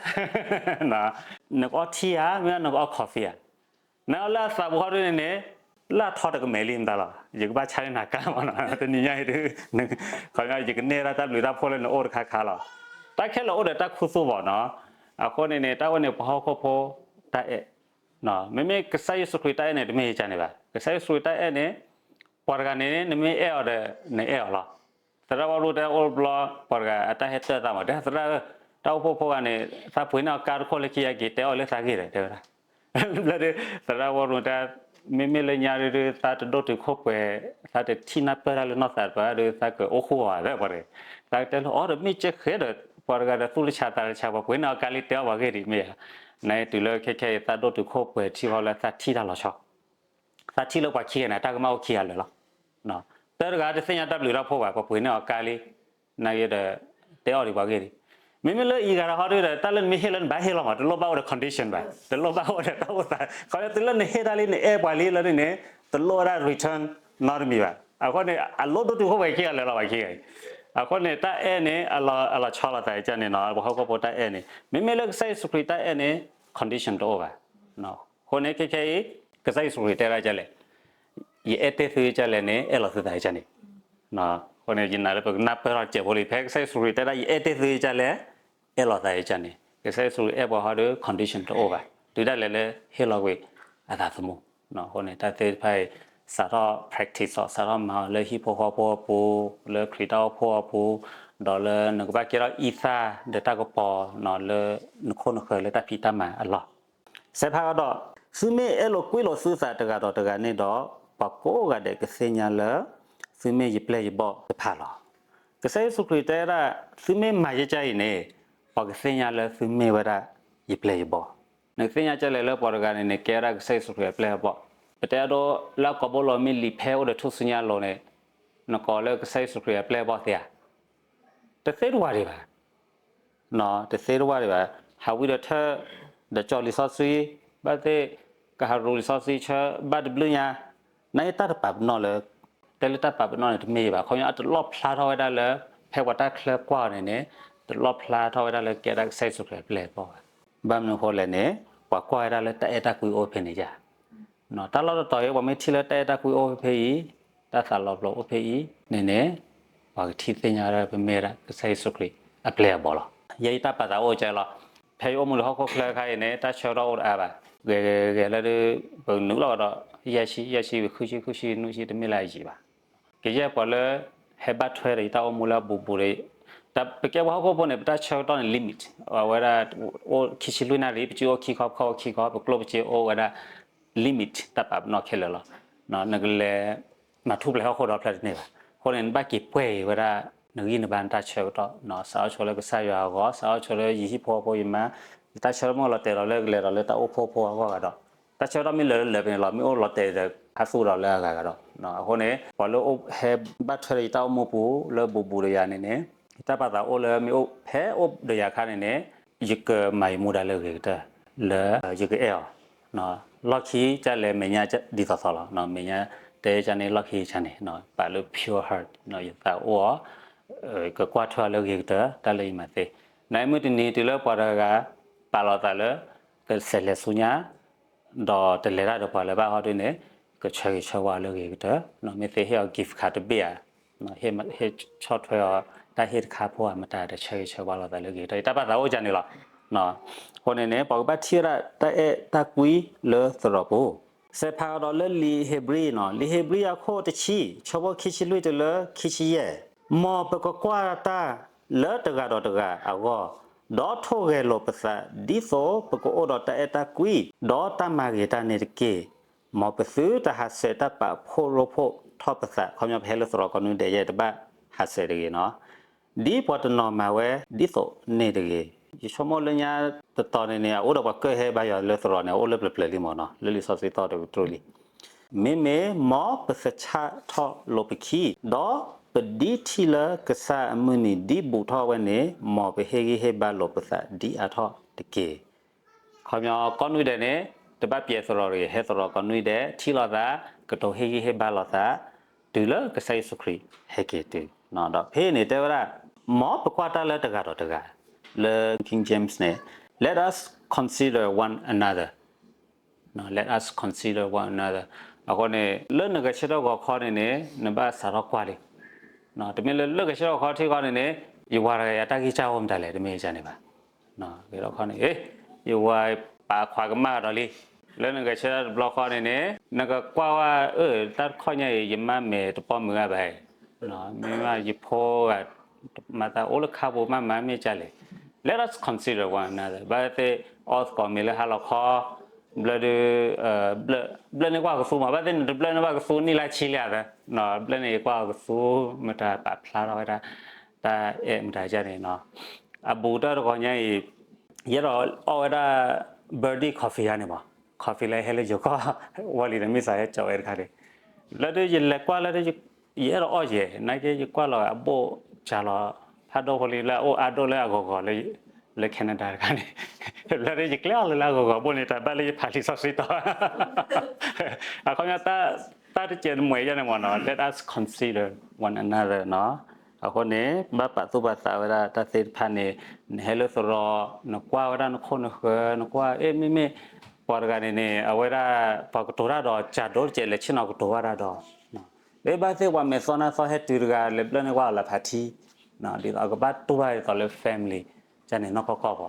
နကအီထံဧါ, မ့ၢ်နကအီ coffee ဧါ. နလၢအသးပူၤဟီဒ်န့ၣ်န့ၣ် လၢအထီတကမဲာ်လံမတၤလီၤ, ယကဘၣ်ဆါန့ၢ်နၤကါမနီၤ, တနံၤညါအံၤဒုး ယကန့ၢ်ဒၣ်တၢ်ဘျုးတၢ်ဖှိၣ်လၢနအိၣ်တခါခါလီၤ. တၢ်ခဲလၢာ်အိၣ်ဒီးတၢ်ခူသူၣ်ဘၣ်နီၤ. အဃိန့ၣ်န့ၣ် တၢ်ဝဲန့ၣ်ပှၤဟီၣ်ခိၣ်ဖိတၢ်အဲၣ်, မ့မ့ၢ်ကစၢ်ယ့ၣ်ၡူးခရံာ်တၢ်အဲၣ်န့ၣ် တမ့ၢ်ယကန့ၣ်ဘၣ်. ကစၢ်ယ့ၣ်ၡူးခရံာ်တၢ်အဲၣ်န့ၣ် ပှၤတဂၤန့ၣ် နမ့ၢ်အဲၣ်အီၤဒီး နအဲၣ်အီၤလီၤ. သရၣ်ဝီရိတဲအိၣ်တဘျီ ပှၤတဂၤအတၢ်ဟဲတၢၢ်သးမး, တဲသရၣ်ဧၢ, တၢ်အိၣ်ဖှိၣ်ဖိဂၤန့ၣ် သးပှ့ၤန့ၢ်အီၤကါတခိၣ်လၢခံ ယက့ၤတဲအီၤလၢသးဂ့ၢ်ဒီး တဲဝဲဒၣ်. ဘျီဒီး သရၣ်ဝီရိတဲ မ့မ့ၢ်လၢညါဒုး သးတဒိၣ်တုာ်ခိၣ်ပှဲၤ, သးတထံၣ်နၢ်ပၢၢ်တၢ်လၢနီၢ်သးတပၤဒီး သးကအီၣ်ဃူအီၣ်ဘၣ်ဒီး ပှၤတဂၤ သးကတဲလၢအီၤဒီး မ့ၢ်ကဲဃဲဒီး ပှၤတဂၤဒီးသူၣ်တဆးသးတဆး ပှၤပှ့ၤန့ၢ်အီၤကါလံ တဲအီၤပှၤဂ့ၢ်ဒ်အံၤမ့ၢ်ဧါ. နတုၤလၢခဲခဲအံၤ သးဒိၣ်တုာ်ခိၣ်ပှဲၤထံဃီလၢသးထံၣ်တၢ်လီၤဆီ သးထံၣ်လၢပှၤခံဂၤန့ၣ် တၢ်ကမၣ်အိၣ်ခံဂၤလၢာ်လီၤ. တၢ်တဂၤတသ့ၣ်ညါတၢ်ဘျုးတၢ်ဖှိၣ်ဘၣ်, ပှၤပှ့ၤန့ၢ်အီၤကါလံ, နာ်က့ဒီး တဲအီၤဒံးပှၤဂ့ၢ်ဒံး. မ့မ့ၢ်လၢအံၤဂၤတဟီဒုးဒီး တၢ်လၢနမ့ၢ်ဟ့ၣ်လၢနဘၣ်ဟ့ၣ်လီၤမး, တလိၣ်ဘၣ်အိၣ်ဒီး condition ဘၣ်, တလိၣ်ဘၣ်အိၣ်ဒီးတၢ်အိၣ်သး, ခီဖျိလၢနဟ့ၣ်တၢ်လံ နအဲၣ်ပှၤလံလၢန့ၣ်န့ၣ် တလိၣ်ဝဲဒၣ် return နီတမံၤဘၣ်. အဃိန့ၣ် အလိၣ်ဒိၣ်တုာ်ခိၣ်ပှဲၤခံဂၤလၢာ်လီၤ ပှၤခံဂၤအံၤ. အဃိန့ၣ် တၢ်အဲၣ်န့ၣ် အလီၤဆီလိာ်သးကန့ၣ်နီၤ, ပှၤဟီၣ်ခိၣ်ဖိတၢ်အဲၣ်န့ၣ် မ့မ့ၢ်လၢကစၢ်ယ့ၣ်ၡူးခရံာ်တၢ်အဲၣ်န့ၣ် condition တအိၣ်ဘၣ်. အဃိန့ၣ် ခဲခဲအံၤ ကစၢ်ယ့ၣ်ၡူးခရံာ်တဲဒၣ်ဒ်လဲၣ်, ယအဲၣ်တ့ၢ်သုဒ်လဲၣ်န့ၣ် အဲၣ်လီၤသုသးဒ်န့ၣ်. အဃိန့ၣ် ယနာ်လၢပကနၢ်ပၢၢ်ထီၣ်စဲးဖိလံ, ဖဲကစၢ်ယ့ၣ်ၡူးခရံာ်တဲဒၣ် ယအဲၣ်တ့ၢ်သုဒ်လဲၣ်, အဲၣ်လီၤသးဒ်န့ၣ်, ကစၢ်ယ့ၣ်ၡူးခရံာ်အဲၣ်ပှၤဟီဒီး condition တအိၣ်ဘၣ်, တုၤဒၣ်လဲာ်လၢဟ့ၣ်လီၤကွံာ်အသးသမူ. အဃိန့ၣ် တၢ်သ့ၣ်တဖၣ်အံၤ စးထီၣ် practice အီၤ, စးထီၣ်မၤအီၤလၢဟံၣ်ဖိဃီဖိအပူၤ, လၢခရံာ်တၢ်အိၣ်ဖှိၣ်အပူၤ, ဒီးလၢနကဘၣ်ကဲထီၣ်အံသၣ်ဒီးတၢ်ကပီၤ လၢနခိၣ်နဃၢၤလၢတၢ်ဖံးတၢ်မၤအလီၢ်. စဲးဖးအဒီး, သုမ့ၢ်အဲၣ်လိာ်ကွံလိာ်သုသးတဂၤဒီးတဂၤန့ၣ်ဒီး, ပှၤကိးဂၤဒဲးကသ့ၣ်ညါလၢ သုမ့ၢ်ယပျဲၢ်ယဘီၣ်တဖၣ်လီၤ. ကစၢ်ယ့ၣ်ၡူးခရံာ်တဲဝဲဒၣ် သုမ့ၢ်မၤယကၢ်အံၤန့ၣ်, ပှၤကသ့ၣ်ညါလၢသုမ့ၢ်ဝဲဒၣ်ယပျဲၢ်ယဘီၣ်. နကသ့ၣ်ညါဒ်လဲၣ်လၢပှၤတဂၤန့ၣ်န့ၣ် ကဲဝဲဒၣ်ကစၢ်ယ့ၣ်ၡူးခရံာ်အပျဲၢ်အဘီၣ်. ပတဲအဒိလၢအကိာ်ဘိလိၤမ့ၢ်လံာ်ဖဲအိၣ်ဒီးထူၣ်စုညါအလိၤန့ၣ်, နကိးလၢကစၢ်ယ့ၣ်ၡူးခရံာ်အပျဲၢ်အဘီၣ်သ့ဧါ. တသ့တဝၢ်ဒံးဘၣ်. တသ့တဝၢ်ဒံးဘၣ်. ဟးဝံဒီးထၢၣ်, ဒီးကၠီၣ်လံာ်စီဆှံ, ဘၣ်သ့ၣ်, ကဟးရူၤလံာ်စီဆှံဆၢ, ဘၣ်တဘျုးညါ, နာ်က့တၢ်တပာ်ပနီၣ်လၢ, တဲလၢတၢ်ပာ်ပနီၣ်န့ၣ်တမ့ၢ်ဘၣ်. ခီပညီအတလီၣ်ဖျါထီၣ်ဝဲဒၣ်လၢ ဖဲပှၤတၢ်ချၢကွၢ်အီၤန့ၣ်န့ၣ်, တလီၣ်ဖျါထီၣ်ဝဲဒၣ်လၢကဲဒၣ်ကစၢ်ယ့ၣ်ၡူးခရံာ်အပျဲၢ်အဘီၣ်ဘၣ်. ဘၣ်မနုၤအဃိလဲၣ်န့ၣ်, ပှၤကွၢ်ဝဲဒၣ်လၢတၢ်အဲၣ်တၢ်ကွံအိၣ်ဖဲန့ၣ်ယါ တၢ်လီၢ်တတီၤအံၤ ပှၤမ့ၢ်ထံၣ်လၢတၢ်အဲၣ်တၢ်ကွံအိၣ်ဖဲအံၤ, တၢ်သးလီၤပျိအိၣ်ဖဲအံၤန့ၣ်န့ၣ်, ပှၤကထံၣ်သ့ၣ်ညါဝဲဒၣ်ပမ့ၢ်ဝဲဒၣ်ကစၢ်ယ့ၣ်ၡူးခရံာ်အပျဲၢ်အဘီၣ်လီၤ. ယဲယတၢ်ပာ်သးအိၣ်ကဲလီၤ. ဖဲယအိၣ်မူလၢဟီၣ်ခိၣ်ချၢအခါအံၤန့ၣ် တၢ်ဆၢကတီၢ်အိၣ်တအါဘၣ်. ဂဲၤဂဲၤဂဲၤလၢဒုး ပနုာ်လီၤကဒီး ယဲၢ်ဆံ, ယဲၢ်ဆံ, ဃုဆံ, ဃုဆံ, နွံဆံ, တမ့ၢ်လၢအယံာ်ဘၣ်. ကယဲၢ်ပှၤလၢ ဟဲဘၣ်ထွဲဒီးယတၢ်အိၣ်မူလၢအဘူးဘူးဒီး, ပကဲပှၤဟီၣ်ခိၣ်ဖိန့ၣ် ပတၢ်ဆၢကတီၢ်န့ၣ် limit ဝဲဒၣ်, အိၣ်ခံဆံလွံၢ်နၣ်ရံၣ်, ပစ့အိၣ်ခံခီ, ပခီၣ်အိၣ်ခံခီ, ပကျိၣ်ပစ့အိၣ်ဝဲဒၣ် limit တၢ်ပာ်ပနီၣ်ခဲလၢာ်လီၤ. နကလဲၤ မၤထူၣ်ဖျဲးဟီၣ်ခိၣ်ဒီဖျၢၣ်တန့ၢ်ဘၣ်. အဃိန့ၣ် နဘၣ်က့ၤပှဲၤက့ၤဝဲဒၣ် နဂံၢ်နဘါနတၢ်ဆၢကတီၢ်, စးထီၣ်ဆိလၢကစၢ်ယွၤအဂီၢ်, စးထီၣ်ဆိလၢယဟံၣ်ဖိဃီဖိယမါ, ယတၢ်ဆၢကတီၢ်မ့ၢ်အိၣ်လီၤတဲာ်ဒီးလၢကလဲၤဒီးလၢတၢ်အိၣ်ဖှိၣ်ဖိအဂီၢ်ဂၤဒီး, တၢ်ဆၢကတီၢ်မ့ၢ်လၢာ်လၢာ်ဖဲန့ၣ်လီၤ, မ့ၢ်အိၣ်လီၤတဲာ်ဒီးခါသူၣ်ဒီးလၢအဂၤဂၤဒီး, အဃိန့ၣ် ပှၤလၢဟဲဘၣ်ထွဲဒီးယတၢ်အိၣ်မူပူၤလၢဘူးဘူးဒီးယၤန့ၣ်န့ၣ်, ယတၢ်ပာ်သးအိၣ်လၢမ့ၢ်အိၣ်ဖဲအိၣ်ဒီးယၤအခါန့ၣ်န့ၣ်, ယကမၤယမူဒါလၢအဂ့ၤကတၢၢ်, လၢယကအဲၣ်အီၤ လီၢ်ခံကလဲၤမဲာ်ညါဒ်သိးသိးလီၤ. မဲာ်ညါတဲကန့ၣ် လီၢ်ခံကန့ၣ်, ပာ်လၢ pure heart, ယသးအိၣ်အီၤ, ကကွၢ်ထွဲအီၤလၢအဂ့ၤကတၢၢ် တၢ်လၢယမၤသ့. နမ့ၢ်တနံၤတုၤလၢပှၤတဂၤ ပာ်လီၤသးလၢ ကဆဲးလဲၤဆူညါ ဒီးတလဲၤတၢ်ဒီးပှၤလၢၤဘၣ်ဟီဒ်န့ၣ်, ကဆၢဂ့ၤဆၢဝါအီၤလၢအဂ့ၤကတၢၢ်, မ့ၢ်သ့ဟ့ၣ်အီၤ gift card တဘ့ၣ်ဧါ, ဟ့ၣ်ဆီၣ်ထွဲအီၤ တၢ်ဟ့ၣ်တခါဖိဧါ မတၤဒီးဆၢဂ့ၤဆၢဝါလိာ်သးလၢအဂ့ၤကတၢၢ်, ယတၢ်ပာ်သးအိၣ်ကန့ၣ်လီၤ. အဃိန့ၣ်န့ၣ် ပှၤကဘၣ်ထံၣ်ဝဲဒၣ်တၢ်အဲၣ်တၢ်ကွံလၢသရိာ်ပူၤ. စဲးဖးအီၤဒီးလၢလံာ်ဧ့ၤဘြံၤန့ၣ်, လံာ်ဧ့ၤဘြံၤအခိၣ်တဆံ, ဆၢဖိခံဆံလွံၢ်တုၤလၢခံဆံယဲၢ်, မ်ပကကွၢ်တၢ်လၢတဂၤဒီးတဂၤအဂီၢ်, ဒီးထိၣ်ဂဲၤလိာ်ပသး ဒ်သိးပကအိၣ်ဒီးတၢ်အဲၣ်တၢ်ကွံ ဒီးတၢ်မၤဂ့ၤတၢ်န့ၣ်တက့ၢ်. မ်ပသုတဟးဆှဲးတၢ်ပာ်ဖှိၣ်ရိဖှိၣ်ထီၣ်ပသး, ခီပညီပဟဲလၢသရိာ်ကီးနွံဒဲးယဲၢ် တဘၣ်ဟးဆှဲးတဂ့ၤနီၤ, ဒ်ပှၤတနီၤမၤဝဲဒ်သိးန့ၣ်တဂ့ၤ. ယဆိကမိၣ်လၢညါတတီၤန့ၣ်န့ၣ် အအိၣ်ဒီးပှၤကၢၢ်ဟဲဘါယွၤလၢသရိာ်န့ၣ် အအိၣ်လၢပျၢၤပျၢၤလံမ့ၢ်နီၤ, လၢလံာ်စီဆှံသီတကတြူၢ်လံ. မ့မ့ၢ်မ်ပသဆၣ်ထီၣ်လိာ်ပခံ, ဒီးပဒ်ထံၣ်လၢကစၢ်အမုၢ်နံၤဒ်ဘူးထီၣ်ဝဲန့ၣ်, မ်ပဟ့ၣ်ဂံၢ်ဟ့ၣ်ဘါလိာ်ပသးဒ်အါထီၣ်တက့ၢ်. ခီပညီကီးနွံဒဲးန့ၣ် တဘၣ်ပျဲသရိာ်တဂ့ၤ, ဟဲသရိာ်ကီးနွံဒဲး ထံၣ်လိာ်သး, ကတိၤဟ့ၣ်ဂံၢ်ဟ့ၣ်ဘါလိာ်သး တုၤလၢကစၢ်ယ့ၣ်ၡူးခရံာ်ဟဲက့ၤတုၤ. ဒီးဖဲအံၤန့ၣ်တဲဝဲဒၣ်, မ်ပကွၢ်တၢ်လၢတဂၤဒီးတဂၤ, လၢ King James န့ၣ်, Let us consider one another. Let us consider one another. အဃိန့ၣ် လၢနဂဲၤဆၢထၢၣ်ဂီၤခီန့ၣ်န့ၣ် နဘၣ်စးထီၣ်ကွၢ်လံ. တမ့ၢ်လၢ လၢဂဲၤဆၢထၢၣ်ဂီၤခီထံဃီန့ၣ်န့ၣ် ယဝၤတဂၤယၤတၢ်ဂံၢ်စၢ်အိၣ်မတၤလဲၣ်, တမ့ၢ်ယကန့ၣ်ဘၣ်. ဂဲၤထီၣ်ခီန့ၣ် ယဝၤပာ်ခွါကမၣ်ဒီးလံ. လၢနဂဲၤဆၢထၢၣ်တဘျီဃီန့ၣ်န့ၣ် နကကွၢ်ဝဲ အၢ တၢ်တခီညါအံၤ ယမါမဲာ်တပိာ်မုၢ်ဂၤဘၣ်, မ့ၢ်ယဖိဂၤ မၤသးအိၣ်လၢခါပူၤမးမးမ့ၢ်ကလဲၣ်. Let us consider one another. ဘၣ်သ့ၣ်အီသကိးမ့ၤလၢဟါလီၤခီ, ဘျၢဒုး ဘျၢန့ၢ်ကွၢ်ကသူမး, ဘၣ်သ့ၣ်နတဘျၢန့ၢ်ဘၣ်ကသူနံၣ်လၢဆံလံဧါ, ဘျၢန့ၢ်ကွၢ်ကသူ မတၤပာ်ဖျါထီၣ်ဝဲဒၣ် တၢ်အဲၣ်မတၤကန့ၣ်နီၤ. အဘူးတၢၢ်တဂီၤညါအံၤ ယအဲၣ်ဒိးအီၣ်ဝဲဒၣ် Birdie coffee ဧါန့ၣ်မး, coffee လၢဟဲလၢယိၤကီၢ် ဝီလံၤန့ၣ် မ့ၢ်စးဟဲကၠီဝဲတခါန့ၣ်, လၢဒုးယလဲၤကွၢ်လၢဒုး ယအဲၣ်ဒိးအီၣ်ယဲၢ် နာ်က့ယကွၢ်လီၤအဘိၣ်စှၤလီၤ, ဖးဒိၣ်ဖိလံလၢအအိၣ်အါဒိၣ်လၢအဂီၤဂီၤလၢ လၢ Canada တခါန့ၣ်, လၢဒုးယကျဲအီၤလၢလၢအဂီၤဂီၤဘိၣ်န့ၣ် တၢ်ဘၣ်လၢယဖးလံာ်စီဆှံတီၤ အခီပညီ တၢ်တစဲးတမှဲးယဲၢ်န့ၣ်မ့ၢ်နီၤ, let us consider one another နီၤ. အဃိန့ၣ် ဘၣ်ပာ်သူၣ်ပာ်သးဝဲဒၣ်တၢ်သ့ၣ်တဖၣ်န့ၣ် နဟဲလၢသရိာ် နကွၢ်ဝဲဒၣ်နခိၣ်နဃၢၤ နကွၢ် အ့ မ့မ့ၢ် ပှၤတဂၤန့ၣ်န့ၣ် အဝဲဒၣ် ပှၤကတိၤတၢ်ဒီး ကၠးဒိတကဲး လဲၤဆ့ၣ်နီၤကတိၤဘၣ်တၢ်ဒီး အ့ ဘၣ်သ့ၣ်ပှၤမဲာ်သီနါသီဟဲတုၤတဂၤ လဲၤဘျၢၣ်န့ၢ်ကွၢ်အီၤလၢဖးထံ ဒ်သိးအကဘၣ်တူၢ်ဘၣ်ဒ်သိးလၢ family ကန့ၣ်နီၢ်ကီၢ်ကီၢ်ဘီ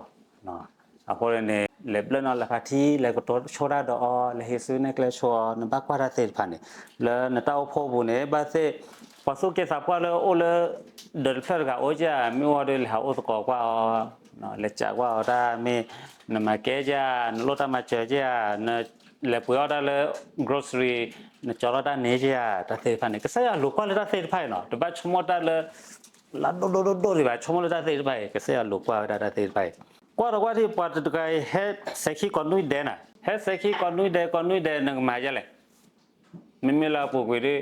အဃိန့ၣ် လဲၤဘျၢၣ်န့ၢ်အီၤလၢဖးထံ လဲၤကတိၤဆိတၢ်ဒီးအီၤ လဲၤဟ့ၣ်ဆူနဲၣ်ကျဲဆိအီၤ နဘၣ်ကွၢ်တၢ်သ့ၣ်တဖၣ်န့ၣ် လၢနတၢ်အိၣ်ဖှိၣ်ပူၤန့ၣ် ဘၣ်သ့ၣ် ပှၤသူၣ်က့သးပှၢ်လၢအိၣ်လၢ ဒီးတဖျၢၣ်တဂၤအိၣ်ကဧါ မ့ၢ်အိၣ်ဒီးလဲၤဟးအိၣ်သကိးကွၢ်အီၤ လဲၤကးကွၢ်အီၤတၢ်မ့ၢ် နမၤကဲကဧါ နလိၣ်တၢ်မၤစၢၤကဧါ နလဲၤပှ့ၤအီၣ်တၢ်လၢ grocery နကၠီထီၣ်တၢ်န့ၣ်ကဧါ တၢ်သ့ၣ်တဖၣ်န့ၣ် ကစၢ်ယွၤလိာ်ကွၢ်လၢတၢ်သ့ၣ်တဖၣ်အံၤနီၤ တဘၣ်ဆိကမိၣ်တၢ်လၢ လၢဒိၣ်ဒိၣ်ဒိၣ်ဒိၣ်ဒံးဘၣ် ဆိကမိၣ်လၢတၢ်သ့ၣ်တဖၣ်အံၤ ကစၢ်ယွၤလိာ်ကွၢ်ဝဲဒၣ်တၢ်သ့ၣ်တဖၣ်အံၤ ကွၢ်ဒီးကွၢ်ထံၣ် ပှၤတဂၤအံၤ ဟဲစဲၤခံကိးနွံဒဲးနၤ ဟဲစဲၤခံကိးနွံဒဲး ကိးနွံဒဲး နကမၤယဲလဲၣ် မ့မ့ၢ်လၢအပူၤကွံာ်ဒီး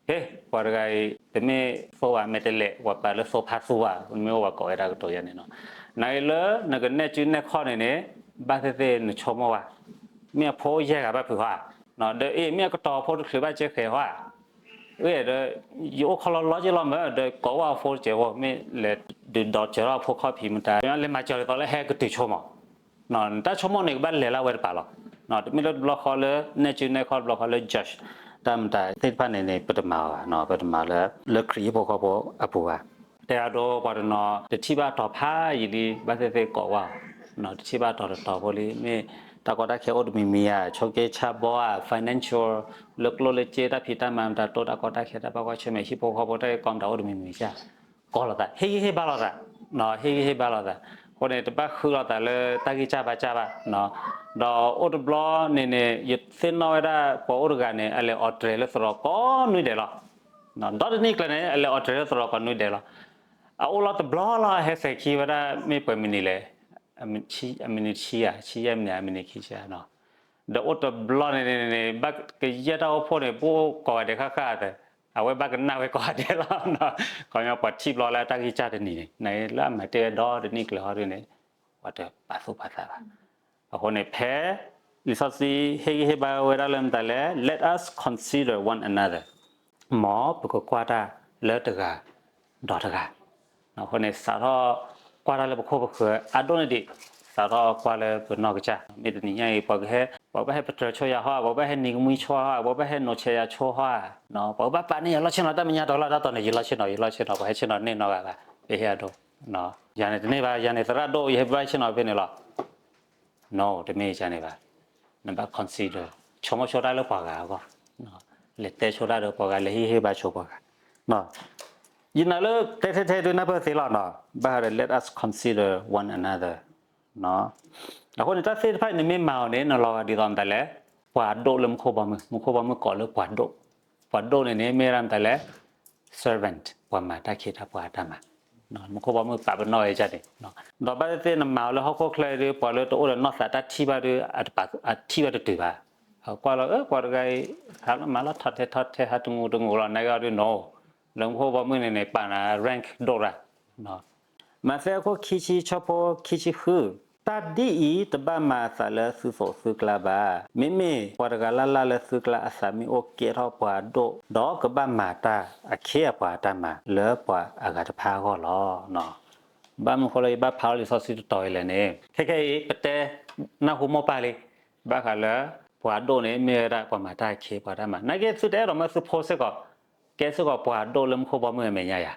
ဟ့ ပှၤတဂၤအံၤ တမ့ၢ်သိဝဲ မဲာ်တဲးလဲး ပှၤပာ်လၢသိဖါသူဘၣ် မ့မ့ၢ်အိၣ်ပှၤကိးဝဲဒၣ်ကတိၤယဲန့ၣ်နီၤ နဂ့ၤလၢနကနဲၣ်စုနဲၣ်ခီၣ်န့ၣ်န့ၣ် ဘၣ်သ့ၣ်သ့ၣ်နဆိကမိၣ်ဘၣ် မ့ၢ်အဖိယဲၢ်ဂၤဘၣ်ဖုးဟီဧါ ဒီးအ့ၣ် မ့ၢ်အကတီၤဖိတချုးဘၣ်ကဲဃဲၤဟီဧါ အ့ၣ်ဒီး ယအိၣ်ခီလီၤလီၤက့လီၤမၢ် ဒီးကိးဝဲအဖိတစဲးဖိ မ့ၢ်လဲၤဒုးဒီးစၢၤထီၣ်အဖိခီၣ်ဖံးမတၤ လဲၤမၤစၢၤဒ်သိးလၢဟဲကတုၤဆိမး နတၢ်ဆိကမိၣ်န့ၣ် ကဘၣ်လဲၤလၢဝဲတပၤလီၤ. တမ့ၢ်လၢတဘျီဃီလၢ နဲၣ်စုနဲၣ်ခီၣ် တဘျီဃီလၢ judge တၢ်မတၤသ့ၣ်တဖၣ်န့ၣ်န့ၣ် ပတမၤအီၤဘၣ်, ပတမၤလၢ လၢခရံာ်ဖိဃီဖိအပူၤဘၣ်. တဲအဒိ ပှၤတနီၤ တထံၣ်ဘၣ်တီၤဖးယံာ်လံ ဘၣ်သ့ၣ်သ့ၣ်ကိးဝဲအီၤ, တထံၣ်ဘၣ်တီၤတတီၤဖိလံ မ့ၢ်တၢ်ကီတၢ်ခဲအိၣ်တမံၤမံၤဧါ, ဆိးက့ဆါဘီဧါ, financial လၢကျိၣ်လၢစ့ တၢ်ဖံးတၢ်မၤမတၤ တိၢ်တၢ်ကီတၢ်ခဲ တၢ်ဘၣ်ကွၢ်ဆၢၣ်မဲာ် ဟံၣ်ဖိဃီဖိ တၢ်ဂ့ၢ်ကီမတၤအိၣ်တမံၤမံၤဧါ ကီလိာ်သး ဟ့ၣ်ဂံၢ်ဟ့ၣ်ဘါလိာ်သး, ဟ့ၣ်ဂံၢ်ဟ့ၣ်ဘါလိာ်သး, အဃိန့ၣ် တဘၣ်ဃုလိာ်သးလၢတၢ်ဂံၢ်စၢ်ဘါစၢ်ဘၣ်, ဒီးအိၣ်တဘျီန့ၣ်န့ၣ် ယသ့ၣ်နီၣ်ဝဲဒၣ်ပှၤအိၣ်တဂၤန့ၣ် အလဲၤအီၣ်တြဲၤလၢသရိာ်ကိးနွံဒဲးလီၤ. ဒီတနံၣ်ကျၢၤန့ၣ် အလဲၤအီၣ်တြဲၤလၢသရိာ်ကိးနွံဒဲးလီၤ. အအိၣ်လီၤတဘျီလီၤ ဟဲစဲၤခံဝဲဒၣ်မ့ၢ်ပှဲၤမံးနံးလဲၣ်, အမံးနံးတဆံဧါ, ဆံယဲၢ်မံးနံး အမံးနံးခံဆံဧါ ဒီးအိၣ်တဘျီန့ၣ်န့ၣ် ဘၣ်ကယဲၢ်တၢ်အိၣ်ဖှိၣ်န့ၣ် ပအိၣ်ကိးဂၤဒဲးဃၣ်ဃၣ်သၢ, အဝဲဘၣ်ကနၣ်ဝဲကိးဂၤဒဲးလီၤ. ခီပညီပှၤထံၣ်ဘျီလၢတၢ်ဂံၢ်စၢ်တနံၤန့ၣ် နလၢအမၤတ့ၢ်ဝဲဒီတနံၣ်ကျၢၤဟီဒ်န့ၣ် ပှၤတပာ်သူၣ်ပာ်သးဘၣ်. အဃိန့ၣ် ဖဲလံာ်စီဆှံဟ့ၣ်ဂံၢ်ဟ့ၣ်ဘါဝဲဒၣ်လၢမတၤလဲၣ်, let us consider one another, မ်ပကကွၢ်တၢ်လၢတဂၤဒီးတဂၤ အဃိန့ၣ် စးထီၣ်ကွၢ်တၢ်လၢပခိၣ်ပဃၢၤအါဒိၣ်န့ၢ်ဒံး, စးထီၣ်ကွၢ်လၢပနီၢ်ကစၢ်, မ့ၢ်တနံၤညါအံၤ ပှၤကဟဲ, ပှၤဘၣ်ဟဲပတြၢၤဆိယၤဟီ, ပှၤဘၣ်ဟဲနံၤကမှံဆိဟီ, ပှၤဘၣ်ဟဲနိးဆဲးယၤဆိဟီ, ပှၤကဘၣ်ပာ်န့ၢ်ယၤလီၢ်ဆ့ၣ်နီၤတၢ်မဲာ်ညါတလီၢ်တတီၤန့ၣ် ယလီၢ်ဆ့ၣ်နီၤ ယလီၢ်ဆ့ၣ်နီၤ ပှၤဟဲဆ့ၣ်နီၤန့ၢ်နီတဂၤဘၣ်, ပဟ့ၣ်အဒိ, ယၤန့ၣ်တန့ၢ်ဘၣ်, ယၤန့ၣ်သရၣ်ဒိၣ် ယဟဲဘၣ်ဆ့ၣ်နီၤဖဲန့ၣ်လီၤ. တမ့ၢ်ယၤန့ၣ်ဘၣ်, နဘၣ် consider ဆိကမိၣ်ဆိတၢ်လၢပှၤဂၤအဂီၢ်, လဲၤတဲဆိတၢ်ဒီးပှၤဂၤ လဲၤဟ့ၣ်ဂံၢ်ဟ့ၣ်ဘါဆိပှၤဂၤ ယနာ်လၢတဲထဲထဲဒုးနၢ်ပၢၢ်သ့လီၤနီၤ, ဘၣ်ဃးဒီး let us consider one another. အဃိန့ၣ် တၢ်သ့ၣ်တဖၣ်အံၤန့ၣ်မ့ၢ်မၤအီၤန့ၣ် နလီၤဂာ်ဒ်သိးမတၤလဲၣ်, ပှၤဒိၣ်လၢမူခိၣ်ဘီမုၢ်, မူခိၣ်ဘီမုၢ်ကိးလၢပှၤဒိၣ်, ပှၤဒိၣ်န့ၣ်န့ၣ် မ့ၢ်ဝဲဒၣ်မတၤလဲၣ်, servant ပှၤမၤတၢ်ခ့တၢ်ပှၤအတၢ်မၤ, မူခိၣ်ဘီမုၢ်ပာ်ပနီၣ်ဝဲဒ်န့ၣ်, ဒီးဘၣ်သ့ၣ်သ့ၣ်နမၤအီၤလၢဟီၣ်ခိၣ်ချၢဒီး ပှၤလၢတအိၣ်ဒီးနီၢ်သးတၢ်ထံၣ်ဘၣ်ဒီး အထံၣ်ဘၣ်တတုၤဘၣ်, ကွၢ်လီၤ အၢ ပှၤတဂၤအံၤ ဟးလီၤမၤလီၤထီၣ်ထဲထီၣ်ထဲ ဟးတငူးတငူးလီၤ နဂ့ၤအီၤဒုးနီၤ, လၢမူခိၣ်ဘီမုၢ်န့ၣ်န့ၣ် ပာ်နၤ rank ဒိၣ်ရၣ် မးသဲအခိၣ်ခံဆံ ဆၢဖိခံဆံဃု, တၢ်ဒ်အံၤ တဘၣ်မၤအသးလၢသုသိးသုကျါဘၣ်. မ့မ့ၢ်ပှၤတဂၤလၢ်လၢ်လၢသုကျါအသးမ့ၢ်အိၣ်ကဲထီၣ်ပှၤဒိၣ်, ဒီးကဘၣ်မၤတၢ်အခ့အပှၤအတၢ်မၤလၢပှၤအဂၤတဖၣ်အဂီၢ်လီၤ. ဘၣ်မနုၤဃိလၢယဘၣ်ဖးလီၤလံာ်စီဆှံတတီၤအံၤလဲၣ်န့ၣ်, ခဲခဲအံၤ ပတဲနၢ်ဟူမိၢ်ပၢ်လံ, ဘၣ်ဃးလၢ ပှၤဒိၣ်န့ၣ် မ့ၢ်ဝဲဒၣ်ပှၤမၤတၢ်အခ့ပှၤတၢ်မၤ, နာ်က့သုတအဲၣ်ဒိးမၢသုဖိစ့ၢ်ကီး ကဲစ့ၢ်ကီးပှၤဒိၣ်လၢမူခိၣ်ဘီမုၢ်အမဲာ်ညါယၤ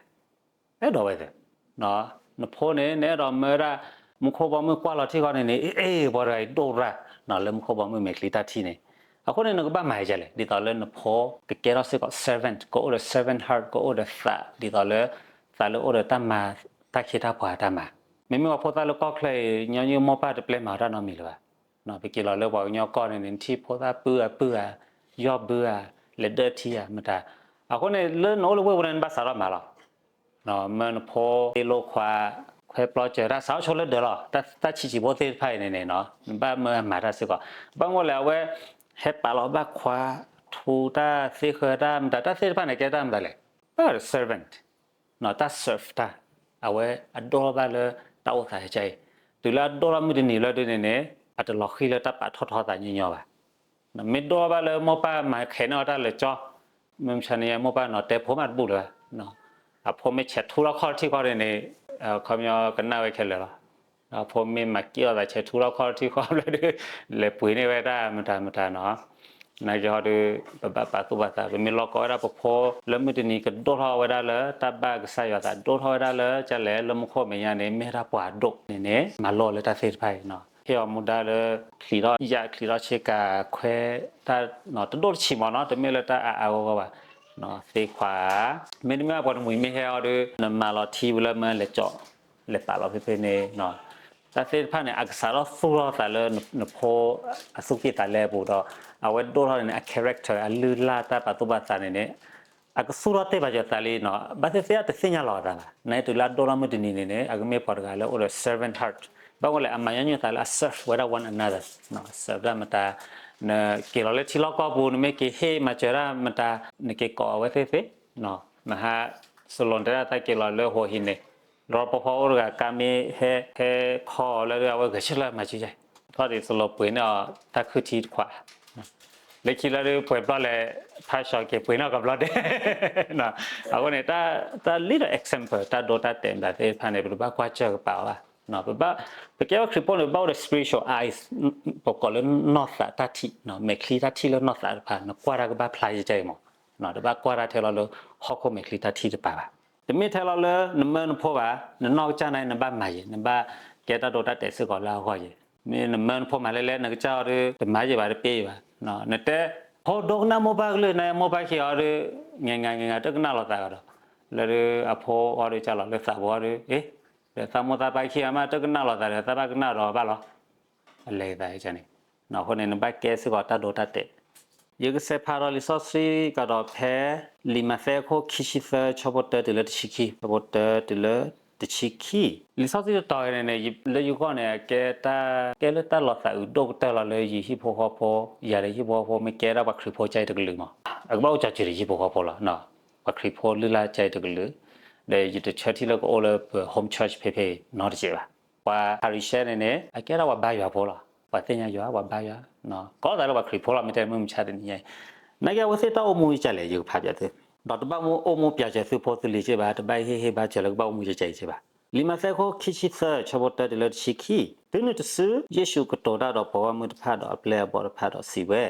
အဲၣ်ဒိးဝဲသ့, နဖိန့ၣ် နအဲၣ်ဒိးမၢဝဲဒၣ် မူခိၣ်ဘီမုၢ်ကွၢ်လီၤထံဃီန့ၣ်န့ၣ် အ့ၣ် ပှၤတဂၤအံၤဒိၣ်ရၣ် လၢမူခိၣ်ဘီမုၢ်မဲာ်ချံတၢ်ထံၣ်န့ၣ်, အဃိန့ၣ် နကဘၣ်မၤယဲလဲၣ် ဒ်သိးလၢနဖိကကဲထီၣ်စ့ၢ်ကီး servant ကအိၣ်ဒီး servant heart ကအိၣ်ဒီးသး ဒ်သိးလၢ သးလၢအိၣ်ဒီးတၢ်မၤ တၢ်ခ့တၢ်ပှၤအတၢ်မၤ, မ့မ့ၢ်ပှၤဖိသၣ်လၢကီၢ်ချၢအံၤ ညီနုၢ်မိၢ်ပၢ်တပျဲမၤတၢ်နီတမံၤလၢၤဘၣ်, ပက့ၤလီၤလၢပှၤကညီကီၢ်န့ၣ်န့ၣ် နထံၣ်ဖိသၣ်ပုၢ်အပုၢ်ဧါ, ယီၢ်ဘုဧါ, လဲၤဒၢထံဧါ မတၤ, အဃိန့ၣ် လၢနအိၣ်လၢဝ့ၢ်ပူၤန့ၣ် နဘၣ်စးထီၣ်မၤလီၤ မၢနဖိသ့လိာ်ခွါ ခွဲပျီစၢၤတၢ် စးထီၣ်ဆိလၢဒၢးလီၤ, တၢ်ဆံးဆံးဖိသ့ၣ်တဖၣ်အံၤန့ၣ်န့ၣ် နဘၣ်မၢမၤတၢ်စ့ၢ်ကီး, ဘၣ်မနုၤလဲၣ် အဝဲ ဟဲပာ်လီၤဘၣ်ခွါ ထူတၢ်သ့ဃၢၤတၢ်မတၤ တၢ်သ့ၣ်တဖၣ်န့ၣ် ကဲတၢ်မတၤလဲၣ်, ဘၣ်ဃးဒီး servant တၢ် serve တၢ်, အဝဲအဒိၣ်ထီၣ်ဘၣ်လၢတၢ်အိၣ်သးခဲအံၤ, တုၤလၢအဒိၣ်ထီၣ်မုၢ်တနံၤလၢဒ်န့ၣ်န့ၣ် အတလီၤဃံၤလၢတၢ်ပာ်ထီၣ်ထီသးညီညီဘၣ် မ့ၢ်ဒိၣ်ထီၣ်ဘၣ်လၢမိၢ်ပၢ်မၤခဲးန့ၢ်အီၤတၢ်လၢာ်ကၠီ, မုၢ်မဆါန့ၣ် မိၢ်ပၢ်နီၤတဲဖိမးတဘူၣ်လၢၤဘၣ်, အဖိမ့ၢ်ဆဲးထူထီၣ်ခီၣ်ထံၣ်ခီၣ်န့ၣ်န့ၣ် ခီပညီကနၣ်ဝဲခဲလၢာ်လီၤ. ဒီးအဖိမ့ၢ်မၤက့ၣ်အီၤသးဆဲးထူထီၣ်ခီၣ်ထံၣ်ခီၣ်ဘျီဒီး လဲၤပှ့ၤန့ၢ်ဝဲတၢ်မတၤမတၤနီၤ. နာ်က့ဟီဒီး ပဘၣ်ပာ်သူၣ်ပာ်သး ပမ့ၢ်လီၢ်ကီဝဲဒၣ်ပဖိလၢမုၢ်တနံၤကဒိၣ်ထီၣ်ဝဲဒၣ်လၢတၢ်ဘၣ်ကစၢ်ယွၤသး ဒိၣ်ထီၣ်ဝဲဒၣ်လၢကလဲၣ် လၢမူခိၣ်မဲာ်ညါန့ၣ် မ့ၢ်ဝဲဒၣ်ပှၤဒိၣ်န့ၣ်န့ၣ် မၤလိလၢတၢ်သ့ၣ်တဖၣ်အံၤနီၤ. ဟ့ၣ်အီၤမူဒါလၢ ချံးထီၣ်ယာ်ချံးထီၣ်ဆ့ကၤခွဲ တၢ်တဒိၣ်တဆံးမးနီၤ တမ့ၢ်လၢတၢ်အါအါဂီၢ်ဂီၢ်ဘၣ်. သ့ခွါ မ့တမ့ၢ်ပှၤတမှံၤမ့ၢ်ဟဲအီၤဒီး နမၤလီၤထံဝံၤလၢမၢလဲၤကၠီၣ် လဲၤပာ်လီၤဖဲဖဲန့ၣ် တၢ်သ့ၣ်တဖၣ်န့ၣ် အကစးထီၣ်သူၣ်ထီၣ်သးလၢနဖိအသူၣ်ကံၢ်သးလဲအပူၤဒီး အဝဲဒိၣ်ထီၣ်န့ၣ်န့ၣ် အ character အလုၢ်အလၢ်တၢ်ပာ်သူၣ်ပာ်သးန့ၣ်န့ၣ် အကသူၣ်ထီၣ်တ့ၢ်ဘၣ်ယွၤသးလံနီၤ. ဘၣ်သ့ၣ်သ့ၣ်အတသ့ၣ်ညါလီၤအသးဘၣ်. နတုၤလၢအဒိၣ်ထီၣ်မုၢ်တနံၤန့ၣ်န့ၣ် အကမ့ၢ်ပှၤတဂၤလၢအိၣ်ဒီး servant heart ဘၣ်ဝဲလဲၣ် အမၤညီနုၢ်သးလၢအ serve ဝဲဒၣ် one another နီၤ serve ဒၣ်မတၤ နက့ၤလီၤလၢထံလီၢ်ကီၢ်ပူၤ နမ့ၢ်က့ၤဟ့ၣ်မၤစၢၤဒၣ်မတၤ နက့ၤကိးအဝဲသ့ၣ်သ့ၣ် မဟါ စလိၤတဲဒၣ်သးက့ၤလီၤလၢဟိဟံးန့ၣ် ရီပီဖီအိၣ်တဂၤ ကါမ့ၢ်ဟဲ ဟဲခီအီၤလၢအဝဲဂဲၤဆၢထၢၣ်လၢမၤစၢၤယါ ထီၣ်ဒံးစလိၤပှ့ၤန့ၢ်အီၤတၢ်ခုၣ်ထံတခွး လၢခံလၢဒုးပှဲၤဘျီလဲၣ် ဖးဆှီက့ၤပှ့ၤန့ၢ်အီၤကဘျီဒဲး အဃိန့ၣ် တၢ် little example တၢ်ဒိတၢ်တဲာ်မတၤသ့ၣ်တဖၣ်န့ၣ် ပတဘၣ်ကွၢ်စၢၢ်ကပာ်အီၤဘၣ်. ပဘၣ် ပကဲဝဲခရံာ်ဖိန့ၣ် ဘၣ်အိၣ်ဒီး spiritual eyes ပကိးလၢနီၢ်သးတၢ်ထံၣ် မဲာ်ချံတၢ်ထံၣ်လၢနီၢ်သးတဖၣ် နကွၢ်တၢ်ကဘၣ်ဖျါယကဲအံၤမး တဘၣ်ကွၢ်တၢ်ထဲလီၤလၢဟီၣ်ခိၣ်မဲာ်ချံတၢ်ထံၣ်တပၤဘၣ်. တမ့ၢ်ထဲလီၤလၢနမၢနဖိဘၣ် နနီၢ်ကစၢ်န့ၣ် နဘၣ်မၤယံၤ နဘၣ်ကဲတၢ်ဒိတၢ်တဲာ်စ့ၢ်ကီးလၢအဂီၢ်ယံၤ မ့ၢ်နမၢနဖိမၤလဲၣ်လဲၣ် နကစၢ်အီၤဒီး တမၤယံၤဘၣ် တပ့ယံၤဘၣ်. နတဲ ဖိဒိကနၣ်မိၢ်ပၢ်ကလုၢ် နမိၢ်ပၢ်ခံအီၤဒီး ငဲၤငါငဲၤငါတကနၣ်လိာ်သးဒီး လၢဒုးအဖိအီၤဒီးကၢ်လီၤလၢသးပူၤအီၤဒီး အ့ ဒီးသးမိၢ်သးပၢ်ခံဂၤမး တကနၣ်လိာ်သးဒီး သးဘၣ်ကနၣ်ဒီးဘၣ်လီၤ. အလဲၤသးန့ၣ် အဃိန့ၣ် နဘၣ်ကဲစ့ၢ်ကီးတၢ်ဒိတၢ်တဲာ် ယကစးဖးဒီးလံာ်စီဆှံကဒီးဖဲ လံာ်မးသဲအခိၣ်ခံဆံသၢ ဆၢဖိတၢတုၤလၢတဆံခံ, ဆၢဖိတၢတုၤလၢတဆံခံ. လံာ်စီဆှံတတီၤန့ၣ်န့ၣ် လၢယဂီၢ်န့ၣ် အကဲတၢ် ကဲလၢတၢ်လီၤသးအုးဒိၣ်ကတၢၢ်လီၤလၢယဟံၣ်ဖိဃီဖိ, ယၤဒီးဟံၣ်ဖိဃီဖိ မ့ၢ်ကဲဒၣ်ပှၤခရံာ်ဖိကၢ်အံၤတကလုာ်မး, အကဘၣ်အိၣ်ကၠီၤစၢၤဒီးဟံၣ်ဖိဃီဖိလီၤ. ပှၤခရံာ်ဖိလုၢ်လၢ်ကၢ်အံၤတကလုာ်, ဒီးယတဆၢထံၣ်လၢကအိၣ်လၢပ home church ဖဲဖဲနီတစဲးဘၣ်. ပှၤဖၤရံၤၡဲန့ၣ်န့ၣ် အကဲဒၣ်ပှၤဘါယွၤဖိလီၤ. ပှၤသ့ၣ်ညါယွၤ, ပှၤဘါယွၤ, ကိးသးလၢပှၤခရံာ်ဖိလီၤ. မ့ၢ်တဲမုၢ်မဆါတနံၤညါအံၤ, နာ်က့အဝဲသ့ၣ်တၢ်အိၣ်မူကလဲၣ် ယကဖးပၠးသု, ဒီးတဘၣ်မ့ၢ်အိၣ်မူပၠးစၢၤသုဖိသုလံၤက့ဘၣ်, တဘၣ်ဟ့ၣ်ဟ့ၣ်ဘါစၢၤလၢကဘၣ်အိၣ်မူကလဲၣ်ကလဲၣ်ဘၣ်. လံာ်မးသဲအခိၣ်ခံဆံသၢ ဆၢဖိတၢတုၤလၢတဆံခံ, တုၤနုၤတစု ယ့ၣ်ၡူးကတိၤတၢ်ဒီးပှၤဂီၢ်မုၢ်တဖၣ်ဒီးအပျဲၢ်အဘီၣ်တဖၣ်ဒီးစံးဝဲ,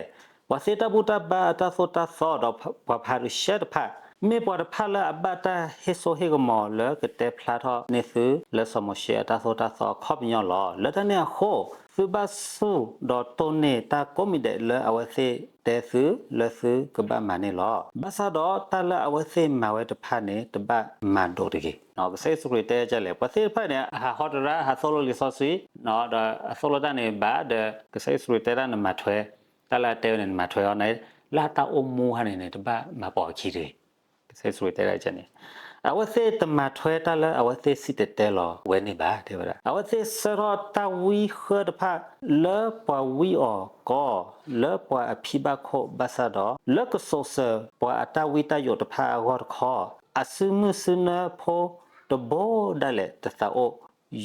ပှၤသ့တၢ်ဘူၣ်တၢ်ဘါအတၢ်သိၣ်တၢ်သီဒီးပှၤဖၤရံၤၡဲတဖၣ်, မ့ၢ်ပှၤတဖၣ်လၢအဘၣ်တၢ်ဟ့ၣ်စိဟ့ၣ်ကမီၤလၢကတဲဖျါထီၣ်န့ၢ်သုလၢစီၤမိၤၡ့အတၢ်သိၣ်တၢ်သီအခီပညီလီၤ. လၢတၢ်န့ၣ်အဃိ, သုဘၣ်ဆူၣ်ဒီးတိၢ်န့ၢ်တၢ်ကိးမံၤဒဲးလၢအဝဲသ့ၣ်တဲသုလၢသုကဘၣ်မၤန့ၣ်လီၤ. ဘၣ်ဆၣ်ဒီးတၢ်လၢအဝဲသ့ၣ်မၤဝဲတဖၣ်န့ၣ် တဘၣ်မၤဒိးတဂ့ၤ. ကစၢ်ယ့ၣ်ၡူးခရံာ်တဲဒ်လဲၣ်, ပှၤသ့ၣ်တဖၣ်န့ၣ် အဟးဟီတရၣ် ဟးသိၣ်လိလံာ်စီဆှံ, ဒီးအသိၣ်လိတၢ်န့ၣ်ဘၣ်ဒီး ကစၢ်ယ့ၣ်ၡူးခရံာ်တဲဒၣ်နမၤထွဲ, တၢ်လၢအတဲဝဲန့ၣ် နမၤထွဲအီၤန့ၣ်, လၢတၢ်အိၣ်မူခါန့ၣ်န့ၣ် တဘၣ်မၤပိာ်အခံတဂ့ၤ. ကစၢ်ယ့ၣ်ၡူးခရံာ်တဲဒၣ်န့ၣ်, အဝဲသ့ၣ်တမၤထွဲတၢ်လၢအဝဲသ့ၣ်စံၣ်တဲၤတဲလီၤဝဲန့ၣ်ဘၣ်, တဲဝဲဒၣ် အဝဲသ့ၣ်ဆှၢထီၣ်တၢ်ဝံဃၢတဖၣ် လၢပှၤဝံအီၤကီး လၢပှၤအဖံဘၣ်ခိၣ်ဘၣ်ဆၣ်ဒီး လၢကစိာ်စၢၤပှၤအတၢ်ဝံတၢ်ယိးတဖၣ်အဂီၢ်တခီ, အစုမုၢ်စုနၢဖိတဘိဒၣ်လဲာ်တသးအိၣ်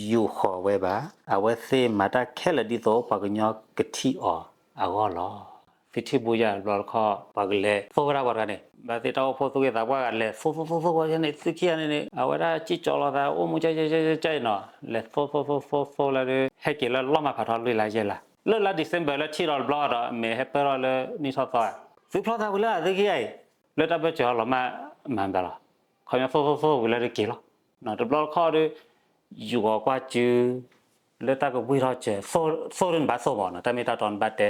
ယူာ်ဃီၤဝဲဘၣ်. အဝဲသ့ၣ်မၤတၢ်ခဲလၢာ်ဒ်သိးပှၤကညီကထံၣ်အီၤအဂီၢ်လီၤ. သုထံၣ်ဘိယၢ်တဘျီတခီၣ် ပှၤကလဲၤသိၣ်ဝဲဒၣ်ပှၤတဂၤန့ၣ်, ဘၣ်သ့ၣ်တၢ်အိၣ်ဖှိၣ်သူၣ်က့သးပှၢ်ဂၤလဲၤသိၣ်သိၣ်သိၣ်သိၣ်ဝဲန့ၣ် သုခံဂၤန့ၣ်န့ၣ် အဝဲဒၣ်စံၣ်ကၠီလီၤသး အိၣ်မူကၢ်ကၢ်ကၢ်ကၢ်အံၤနီၤ, လဲၤသိၣ်သိၣ်သိၣ်သိၣ်လၢဒုး ဟဲက့ၤလၢလီၢ်မၤဖးထီလွံၢ်လါယဲၢ်လါ, လၢလါ December လၢထံၣ်ဒီးတဘျီဒီး အမဲာ်ဟဲပၢၢ်ထီၣ်လၢနံၣ်ထီၣ်သီ, သုဖျီသးဝံၤလၢသုခံဂၤအံၤ, လၢတၢ်ပၢၢ်စၢၤအလီၤမၢ်မၤဘၣ်လီၤ. ခီပညီသိၣ်သိၣ်သိၣ်ဝံၤလၢဒုးက့ၤလီၤ. တဘျီတခီၣ်ဒုး ယူာ်အီၤကွၢ်စု လၢတၢ်ကဝံၢ်ထီၣ်စၢၤ, သိၣ်ဒုးနဘၣ်သိၣ်မးနီၤ, တၢ်မ့ၢ်တၢ်တီနဘၣ်တဲ,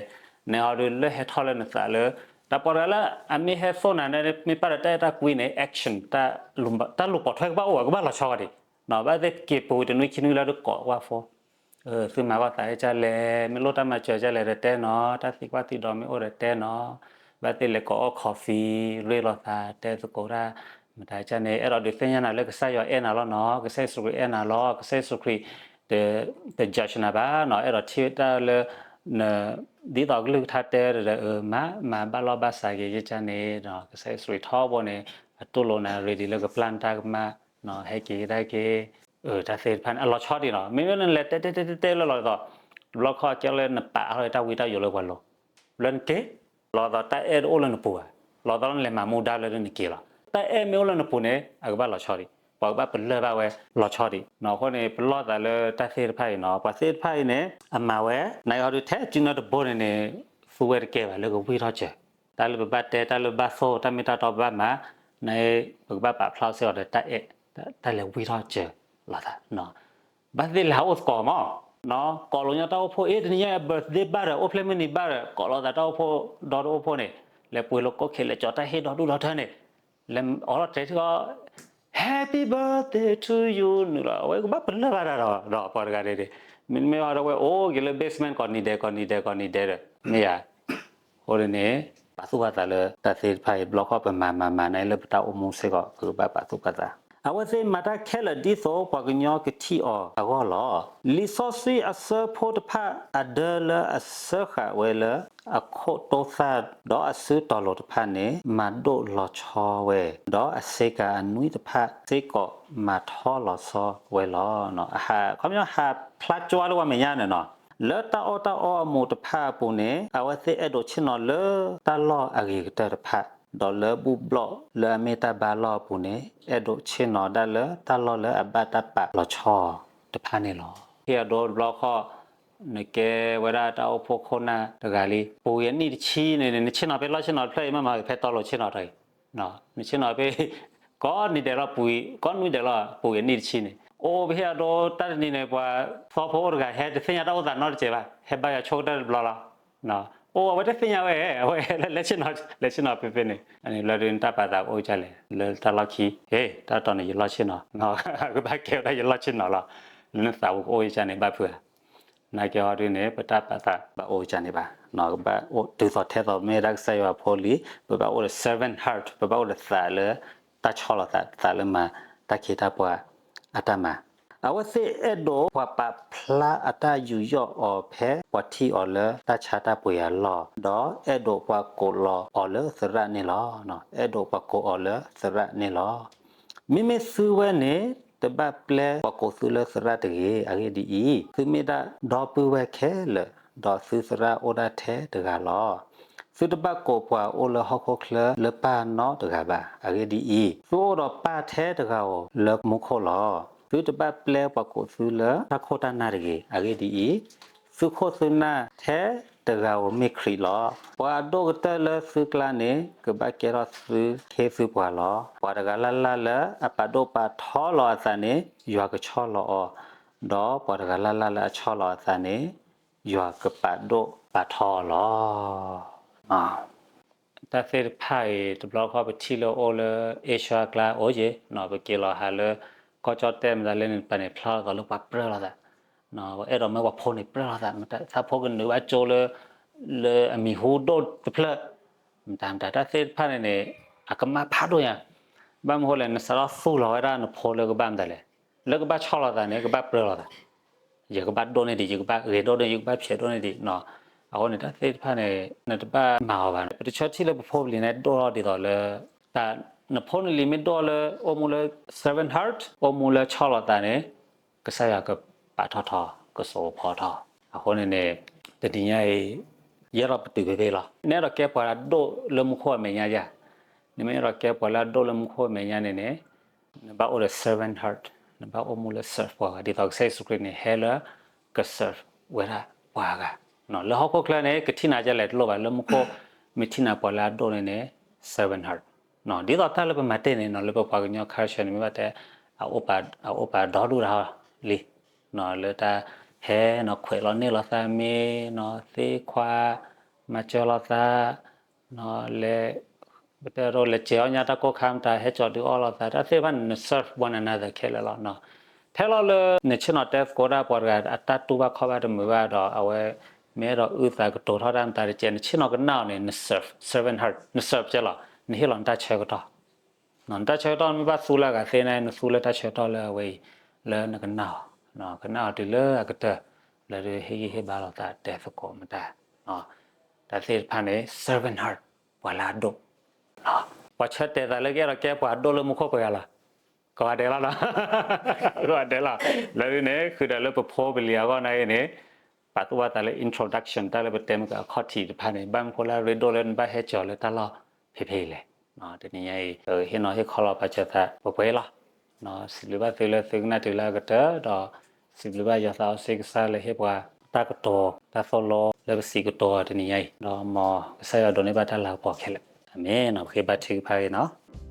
နဲအီၤဒုးလၢဟဲထီၣ်လၢနသးလၢ တၢ်ပှၤတဂၤလၢအမ့ၢ်ဟဲသိၣ်နၤန့ၣ် မ့ၢ်ပာ်ဒီးတၢ်အဲၣ်တၢ်ကွံန့ၣ် action တၢ်လူၤပိာ်ထွဲကဘၣ်အိၣ် ကဘၣ်လီၤဆီဂၤဒံး, ဘၣ်သ့ၣ်က့ၤပူၤတနွံခံနွံလၢဒုးကိးကွၢ်ဖိ သုမၤဘၣ်သးဒ်လဲၣ်, မ့ၢ်လိၣ်တၢ်မၤစၢၤဒ်လဲၣ်ဒီးတဲနီၤ, တၢ်သံကွၢ်သံဒိးမ့ၢ်အိၣ်ဒီးတဲနီၤ, ဘၣ်သ့ၣ်လဲၤကိးအီၣ် coffee ရ့လိာ်သးတဲသကိးတၢ်, မတၤဒ်န့ၣ် အဲၣ်ဒိးဒုးသ့ၣ်ညါနၤလၢကစၢ်ယွၤအဲၣ်နၤလီၤနီၤ, ကစၢ်ယ့ၣ်ၡူးခရံာ်အဲၣ်နၤလီၤ, ကစၢ်ယ့ၣ်ၡူးခရံာ် တ judge နၤဘၣ်နီၤ, အဲၣ်ဒိးထံၣ်တၢ်လၢ ဒ်သိးကလုၢ်ကထါတဲဒီး မၤဘၣ်လီၢ်ဘၣ်စးက့ၤဒ်န့ၣ်ဒီး ကစၢ်ယ့ၣ်ၡူးခရံာ်ထီဘိန့ၣ် အတူၢ်လိာ်နၤ ready လၢကပျၢ်နတၢ်ကမၣ် ဟဲက့ၤကဒါက့ၤ တၢ်သ့ၣ်တဖၣ်န့ၣ် အလီၤဆီဒံးနီၤ, မ့မ့ၢ်နလဲၤတဲတဲတဲတဲလၢလီၤသိး, တဘျီခီၣ်ကဲလၢနပာ်အါထီၣ်တၢ်ဝံတၢ်ယိးလၢပှၤလိၤ, လၢနက့ၤ, လီၤသိးတၢ်အဲၣ်တအိၣ်လၢနပူၤဘၣ်, လီၤသိးလၢနလဲၤမၤမူဒါလၢနက့ၤလီၤ, တၢ်အဲၣ်မ့ၢ်အိၣ်လၢနပူၤန့ၣ် အကဘၣ်လီၤဆီဒံး, ပှၤကဘၣ်ပလၢၢ်ဘၣ်ဝဲလီၤဆီဒံးနီၤ. အဃိန့ၣ် ပလီၢ်သးလၢတၢ်သ့ၣ်တဖၣ်အံၤနီၤ, ပှၤသ့ၣ်တဖၣ်အံၤန့ၣ် အမၤဝဲ နအံၤဟီဒုးထဲစုနၢတဘိန့ၣ်န့ၣ် သူဝဲတကဲဘၣ် လၢကဝံၢ်ထီၣ်စၢၤ, တၢ်လၢပဘၣ်တဲ တၢ်လၢဘၣ်သိၣ် တၢ်မ့ၢ်တၢ်တီပဘၣ်မၤ, နအံၤ ပကဘၣ်ပာ်ဖျါစ့ၢ်ကီးဒီးတၢ်အဲၣ်, တၢ်လဲၤဝံၢ်ထီၣ်စၢၤလိာ်သး ဘၣ်သ့ၣ်လဲၤဟးအိၣ်သကိးမး, ကိးလိာ်ညီတၢ်အိၣ်ဖှိၣ် အ့ တနံၤညါ birthday ဘၣ်ဒီး အိၣ်ဖျဲၣ်မုၢ်နံၤဘၣ်ဒီး ကိးလိာ်သးတၢ်အိၣ်ဖှိၣ်ဒီတအိၣ်ဖှိၣ်န့ၣ်, လဲၤပှ့ၤလိာ်ကိၣ်ခ့ လဲၤကၠီၤတၢ်ဟ့ၣ်ဒီဒူၣ်ဒီထၢန့ၣ်, လဲၤအိးထီၣ်တဲာ်ထံအီၤ Happy birthday to you နုာ်လီၤ အဝဲကဘၣ်ပလၢၢ်ဘၣ်တၢ်ဒီး ဒီးပှၤတဂၤန့ၣ်န့ၣ်, မ့မ့ၢ်အီၤဒီးဝဲအိၣ်က့ၤလၢ basement ကိးနံၤဒဲး ကိးနံၤဒဲးကိးနံၤဒဲးဒီး မ့ၢ်ယၤ အဃိန့ၣ်န့ၣ် ပာ်သူၣ်ပာ်သးလၢတၢ်သ့ၣ်တဖၣ်အံၤ တဘျီဃီပမၤမၤမၤန့ၣ် လၢပတၢ်အိၣ်မူစ့ၢ်ကီး ပကဘၣ်ပာ်သူၣ်ပာ်သး. အဝဲသ့ၣ်မၤတၢ်ခဲလၢာ်ဒ်သိးပှၤကညီကထံၣ်အီၤအဂီၢ်လီၤ. လံာ်စီဆှံအဆၢဖိတဖၣ်အဒၢလၢအစၢဃာ်ဝဲလၢ အခိၣ်တိသၣ် ဒီးအစုတီၤလိာ်တဖၣ်န့ၣ် မၤဒိၣ်လီၤဆီဝဲ, ဒီးအစ့ကၤအနွံတဖၣ်စ့ၢ်ကီးမၤထီလီၤဆီဝဲလီၤ. အဟး ခီပညီဟးဖျါကၠွါလၢပှၤမဲာ်ညါန့ၣ်နီၤ, လၢတၢ်အီၣ်တၢ်အီအမူးတဖၣ်အပူၤန့ၣ် အဝဲသ့ၣ်အဲၣ်ဒိးဆ့ၣ်နီၤလၢတၢ်လီၢ်အဂ့ၤကတၢၢ်တဖၣ်, ဒီးလၢဘူၣ်ဘျီၣ်လၢအမ့ၢ်တၢ်ဘါလီၢ်အပူၤန့ၣ် အဲၣ်ဒိးဆ့ၣ်နီၤဒၣ်လၢတၢ်လီၢ်လၢအဘၣ်တၢ်ပာ်လီၤဆီတဖၣ်န့ၣ်လီၤ. ဟ့ၣ်အဒိတဘျီဃီ နကဲဝဲဒၣ်တၢ်အိၣ်ဖှိၣ်ခိၣ်နၢ်တဂၤလံ, ပူၤကွံာ်အနံၣ်တဆံန့ၣ်န့ၣ် နဆ့ၣ်နီၤဖဲလီၢ်ဆ့ၣ်နီၤတဖျၢၣ်အံၤ မ့ၢ်မၤဖဲတီလိၤဆ့ၣ်နီၤတဂၤအံၤ, နဆ့ၣ်နီၤဖဲ ကိးနံၤဒဲးလီၤ ပူၤကွံာ် ကိးနွံဒဲးလီၤ ပူၤကွံာ်အနံၣ်တဆံန့ၣ်, အိၣ်ပဟ့ၣ်အဒိတၢ်တနံၤန့ၣ် ပှၤသီဖိအိၣ်တဂၤ ဟဲတသ့ၣ်ညါတၢ်အိၣ်သးနီတစဲးဘၣ်, ဟဲဘါယွၤဆိကတၢၢ်တဘျီလီၤ. အိၣ်အဝဲတသ့ၣ်ညါဝဲ အဝဲလဲၤဆ့ၣ်နီၤ လဲၤဆ့ၣ်နီၤဖဲဖဲန့ၣ်, အန့ၣ်ဘျီဒုးနတၢ်ပာ်သးကအိၣ်ကလဲၣ် လၢတၢ်လီၢ်ခံ, ဟ့ၣ် တၢ်တီန့ၣ်ယလီၢ်ဆ့ၣ်နီၤ, ကဘၣ်ကဲဝဲဒၣ်ယလီၢ်ဆ့ၣ်နီၤလီၤ, လၢနသးပူၤကအိၣ်ကန့ၣ်ဘၣ်ဖုးဧါ. နာ်က့ဟီဒုန့ၣ် ပတၢ်ပာ်သးဘၣ်အိၣ်ကန့ၣ်ဘၣ်, ကဘၣ်အိၣ်တုၤသိးထဲသိးမ့ၢ်ဒၣ်ကစၢ်ယွၤဖိလံ, ပဘၣ်အိၣ်ဒီး servant heart, ပဘၣ်အိၣ်ဒီးသးလၢတၢ်ဆီၣ်လီၤသး, သးလၢမၤတၢ်ခ့တၢ်ပှၤအတၢ်မၤ. အဝဲသ့ၣ်အဲၣ်ဒိးပှၤပာ်ဖျါအတၢ်ယူးယီၣ်အီၤဖဲပှၤထံၣ်အီၤလၢတၢ်ဆါတၢ်ပှ့ၤအလီၢ်, ဒီးအဲၣ်ဒိးပှၤကိးလီၤအီၤလၢသရၣ်န့ၣ်လီၤ. အဲၣ်ဒိးပှၤကိးအီၤလၢသရၣ်န့ၣ်လီၤ. မ့မ့ၢ်သုဝဲန့ၣ် တဘၣ်ပျဲပှၤကိးသုလၢသရၣ်တဂ့ၤ. အဂ့ၢ်ဒ်အံၤ, သုမ့ၢ်ဒၣ်ဒီပုၢ်ဝဲၢ်ခဲလၢာ်, ဒီးသုသရၣ်အိၣ်ဒၣ်ထဲတဂၤလီၤ. သုတဘၣ်ကိးပှၤအိၣ်လၢဟီၣ်ခိၣ်ချၢလၢပၢ်နီတဂၤဘၣ်. အဂ့ၢ်ဒ်အံၤ, သုအိၣ်ဒီးပၢ်ထဲတဂၤဧိၤလၢမူခိၣ်လီၤ. သုတဘၣ်ပျဲပှၤကိးသုလၢတၢ်ခိၣ်တၢ်နၢ်တဂ့ၤ. အဂ့ၢ်ဒ်အံၤ, သုခိၣ်သုနၢ်ထဲတဂၤဧိၤမ့ၢ်ခရံာ်လီၤ. ပှၤအဒိၣ်ကတၢၢ်လၢသုကျါန့ၣ် ကဘၣ်ကဲထီၣ်သုခ့သုပှၤလီၤ. ပှၤတဂၤလၢ်လၢ်လၢအပာ်ဒိၣ်ပာ်ထီလီၤအသးန့ၣ် ယွၤကဆီၣ်လီၤအီၤ, ဒီးပှၤတဂၤလၢ်လၢ်လၢအဆီၣ်လီၤအသးန့ၣ် ယွၤကပာ်ဒိၣ်ပာ်ထီအီၤလီၤ. တၢ်သ့ၣ်တဖၣ်အံၤ တဘျီဃီပထံၣ်လၢအိၣ်လၢ Asia အကျါအိၣ်ယ့ၣ်, ပက့ၤလီၤဟးလၢ ကီၢ်ကၠီၣ်တဲၣ်မတၤလဲၣ်န့ၣ် တပၤန့ၣ် ဖျါလီၤသးလၢပှၤပြၢလီၤသး, အဲၣ်ဒိးမၢပှၤဖိန့ၣ်ပြၢလီၤသး, သးဖိကနုာ်ဘၣ်ကၠိလၢ လၢအမံၤဟူဒိၣ်တဖျၢၣ်, မတၤမတၤတၢ်သ့ၣ်တဖၣ်န့ၣ်န့ၣ် အကမၣ်ဖးဒိၣ်ညါ, ဘၣ်မနုၤဃိလဲၣ် နစးထီၣ်သူၣ်လီၤဝဲဒၣ်နဖိလၢကဘၣ်မတၤလဲၣ်, လၢကဘၣ်ဆီၣ်လီၤသးန့ၣ် ကဘၣ်ပြၢလီၤသး ယကဘၣ်ဒိၣ်န့ၢ်ဒံး, ယကဘၣ်ဂ့ၤဒိၣ်န့ၢ်, ယကဘၣ်ဖျဲးဒိၣ်န့ၢ်ဒံးနီၤ. အဃိန့ၣ် တၢ်သ့ၣ်တဖၣ်န့ၣ် နတဘၣ်မၤအီၤဘၣ်. ပတဆၢထံၣ်လၢပဖိပလံၤန့ၣ် ဒိၣ်ထီၣ်ဒ်သိးလၢ တၢ် နဖိနလံၤမ့ၢ်ဒိၣ်လၢ အိၣ်မူလၢ servant heart, အိၣ်မူလၢဆီၣ်လီၤသးန့ၣ် ကစၢ်ယွၤကပာ်ထီၣ်ထီ, ကစိာ်ကဖီထီၣ်. အဃိန့ၣ်န့ၣ် တနံၤညါအံၤ ယဲဒီးပတုာ်ဖဲဖဲလီၤ. နအဲၣ်ဒိးကဲပှၤလၢအဒိၣ်လၢမူခိၣ်အမဲာ်ညါယါ, နမ့ၢ်အဲၣ်ဒိးကဲပှၤလၢအဒိၣ်လၢမူခိၣ်အမဲာ်ညါန့ၣ်န့ၣ် နဘၣ်အိၣ်ဒီး servant heart, နဘၣ်အိၣ်မူလၢ serve ပှၤဂၤ, ဒ်သိးကစၢ်ယ့ၣ်ၡူးခရံာ်န့ၣ် ဟဲလၢက serve ဝဲဒၣ်ပှၤဂၤ. လၢဟီၣ်ခိၣ်ချၢန့ၣ် ကထံၣ်နၤဒ်လဲၣ်တလိၣ်ဘၣ်, လၢမူခိၣ် မ့ၢ်ထံၣ်နၤပှၤလၢအဒိၣ်န့ၣ်န့ၣ် servant heart. ဒ်သိးတၢ်လၢပမၤတ့ၢ်န့ၣ်နီၤ, လၢပပှၤကညီ culture န့ၣ် မ့ၢ်ဘၣ်တဲ အအိၣ်ပာ်ဒီဒူၣ်တၢ်လံ လၢတၢ်ဟဲနီၤ ခွဲးလီၤန့ၢ်လီၤသးမ့ၢ်နီၤ, သ့ခွါ မၤစၢၤလိာ်သး လဲၤ ပတဲဒိးလဲၤစဲၤအီၣ်ညါတၢ်ကိၢ်ခါမတၤ ဟဲကၠီၤဒုးအီၣ်လိာ်သး တၢ်သ့ၣ်တဖၣ်န့ၣ် န serve one another ခဲလၢာ်လီၤ. ထဲလီၤလၢနဆ့ၣ်နီၤတဲသကိးဒၣ်ပှၤတဂၤ အတၢ်တူၢ်ဘၣ်ခီၣ်ဘၣ်တမုာ်ဘၣ်ဒီး အဝဲမ့ၢ်အဲၣ်ဒိးအုၣ်သးကတိၤထီၣ်တၢ်မတၤတကဲး နဆ့ၣ်နီၤကနၣ်အီၤန့ၣ် န serve, servant heart, န serve ကဲလီၤ, နဟ့ၣ်လီၤနတၢ်ဆၢကတီၢ် နတၢ်ဆၢကတီၢ်မ့ၢ်ဘၣ်သူလၢအဂၤသ့န့ၣ် နသူလၢတၢ်ဆၢကတီၢ်လၢအဝဲအံၤ လၢနကနၣ်အီၤ, ကနၣ်အီၤတုၤလၢအကတၢၢ် လၢဒုးဟ့ၣ်ဂံၢ်ဟ့ၣ်ဘါလိာ်သးတဲသကိးမတၤ, တၢ်သ့ၣ်တဖၣ်န့ၣ် servant heart ပှၤလၢအဒိၣ်, ပှၤဆၢတဲာ်သးလၢကအဲၣ်ဒိးကဲပှၤဒိၣ်လၢမူခိၣ်ပှဲၤဂၤလီၤ, ကဝၤဒဲးလီၤ, ကဝၤဒဲးလီၤ, လၢဒုးန့ၣ် ဃုာ်ဒီးလၢပဖိပလံၤအဂီၢ်နာ်က့န့ၣ် ပာ်သူၣ်ပာ်သးလၢ introduction တၢ်လၢပတဲမ့ၢ်ကအခီၣ်ထံးတဖၣ်န့ၣ် ဘၣ်မနုၤဃိလၢအရ့ဒိၣ်လၢနဘၣ်ဟဲကၠီၤလၢတၢ်လီၢ်ဖဲဖဲအံၤလဲၣ် တနံၤညါအံၤ ပဟ့ၣ်နီၤဟ့ၣ်ခီလီၤပာ်စၢၤသးပှဲၤပှဲၤလီၤ. စံးဘျုးဘၣ်သုလၢသုကနၣ်တုၤလၢအကတၢၢ်ဒီး စံးဘျုးဘၣ်ယွၤသးစီဆှံကစၢ်လၢဟ့ၣ်ပှၤတၢ်ကတိၤ တၢ်သိၣ်လိလၢပစံးကတိၤအီၤတနံၤညါအံၤ ဒီးမ်ကစၢ်ယွၤဒိးန့ၢ်ဘၣ်တၢ်လၤကပီၤခဲလၢာ်. အၤမ့ၣ်. ပဃ့ဘါထုကဖၣ်အံၤနီၤ.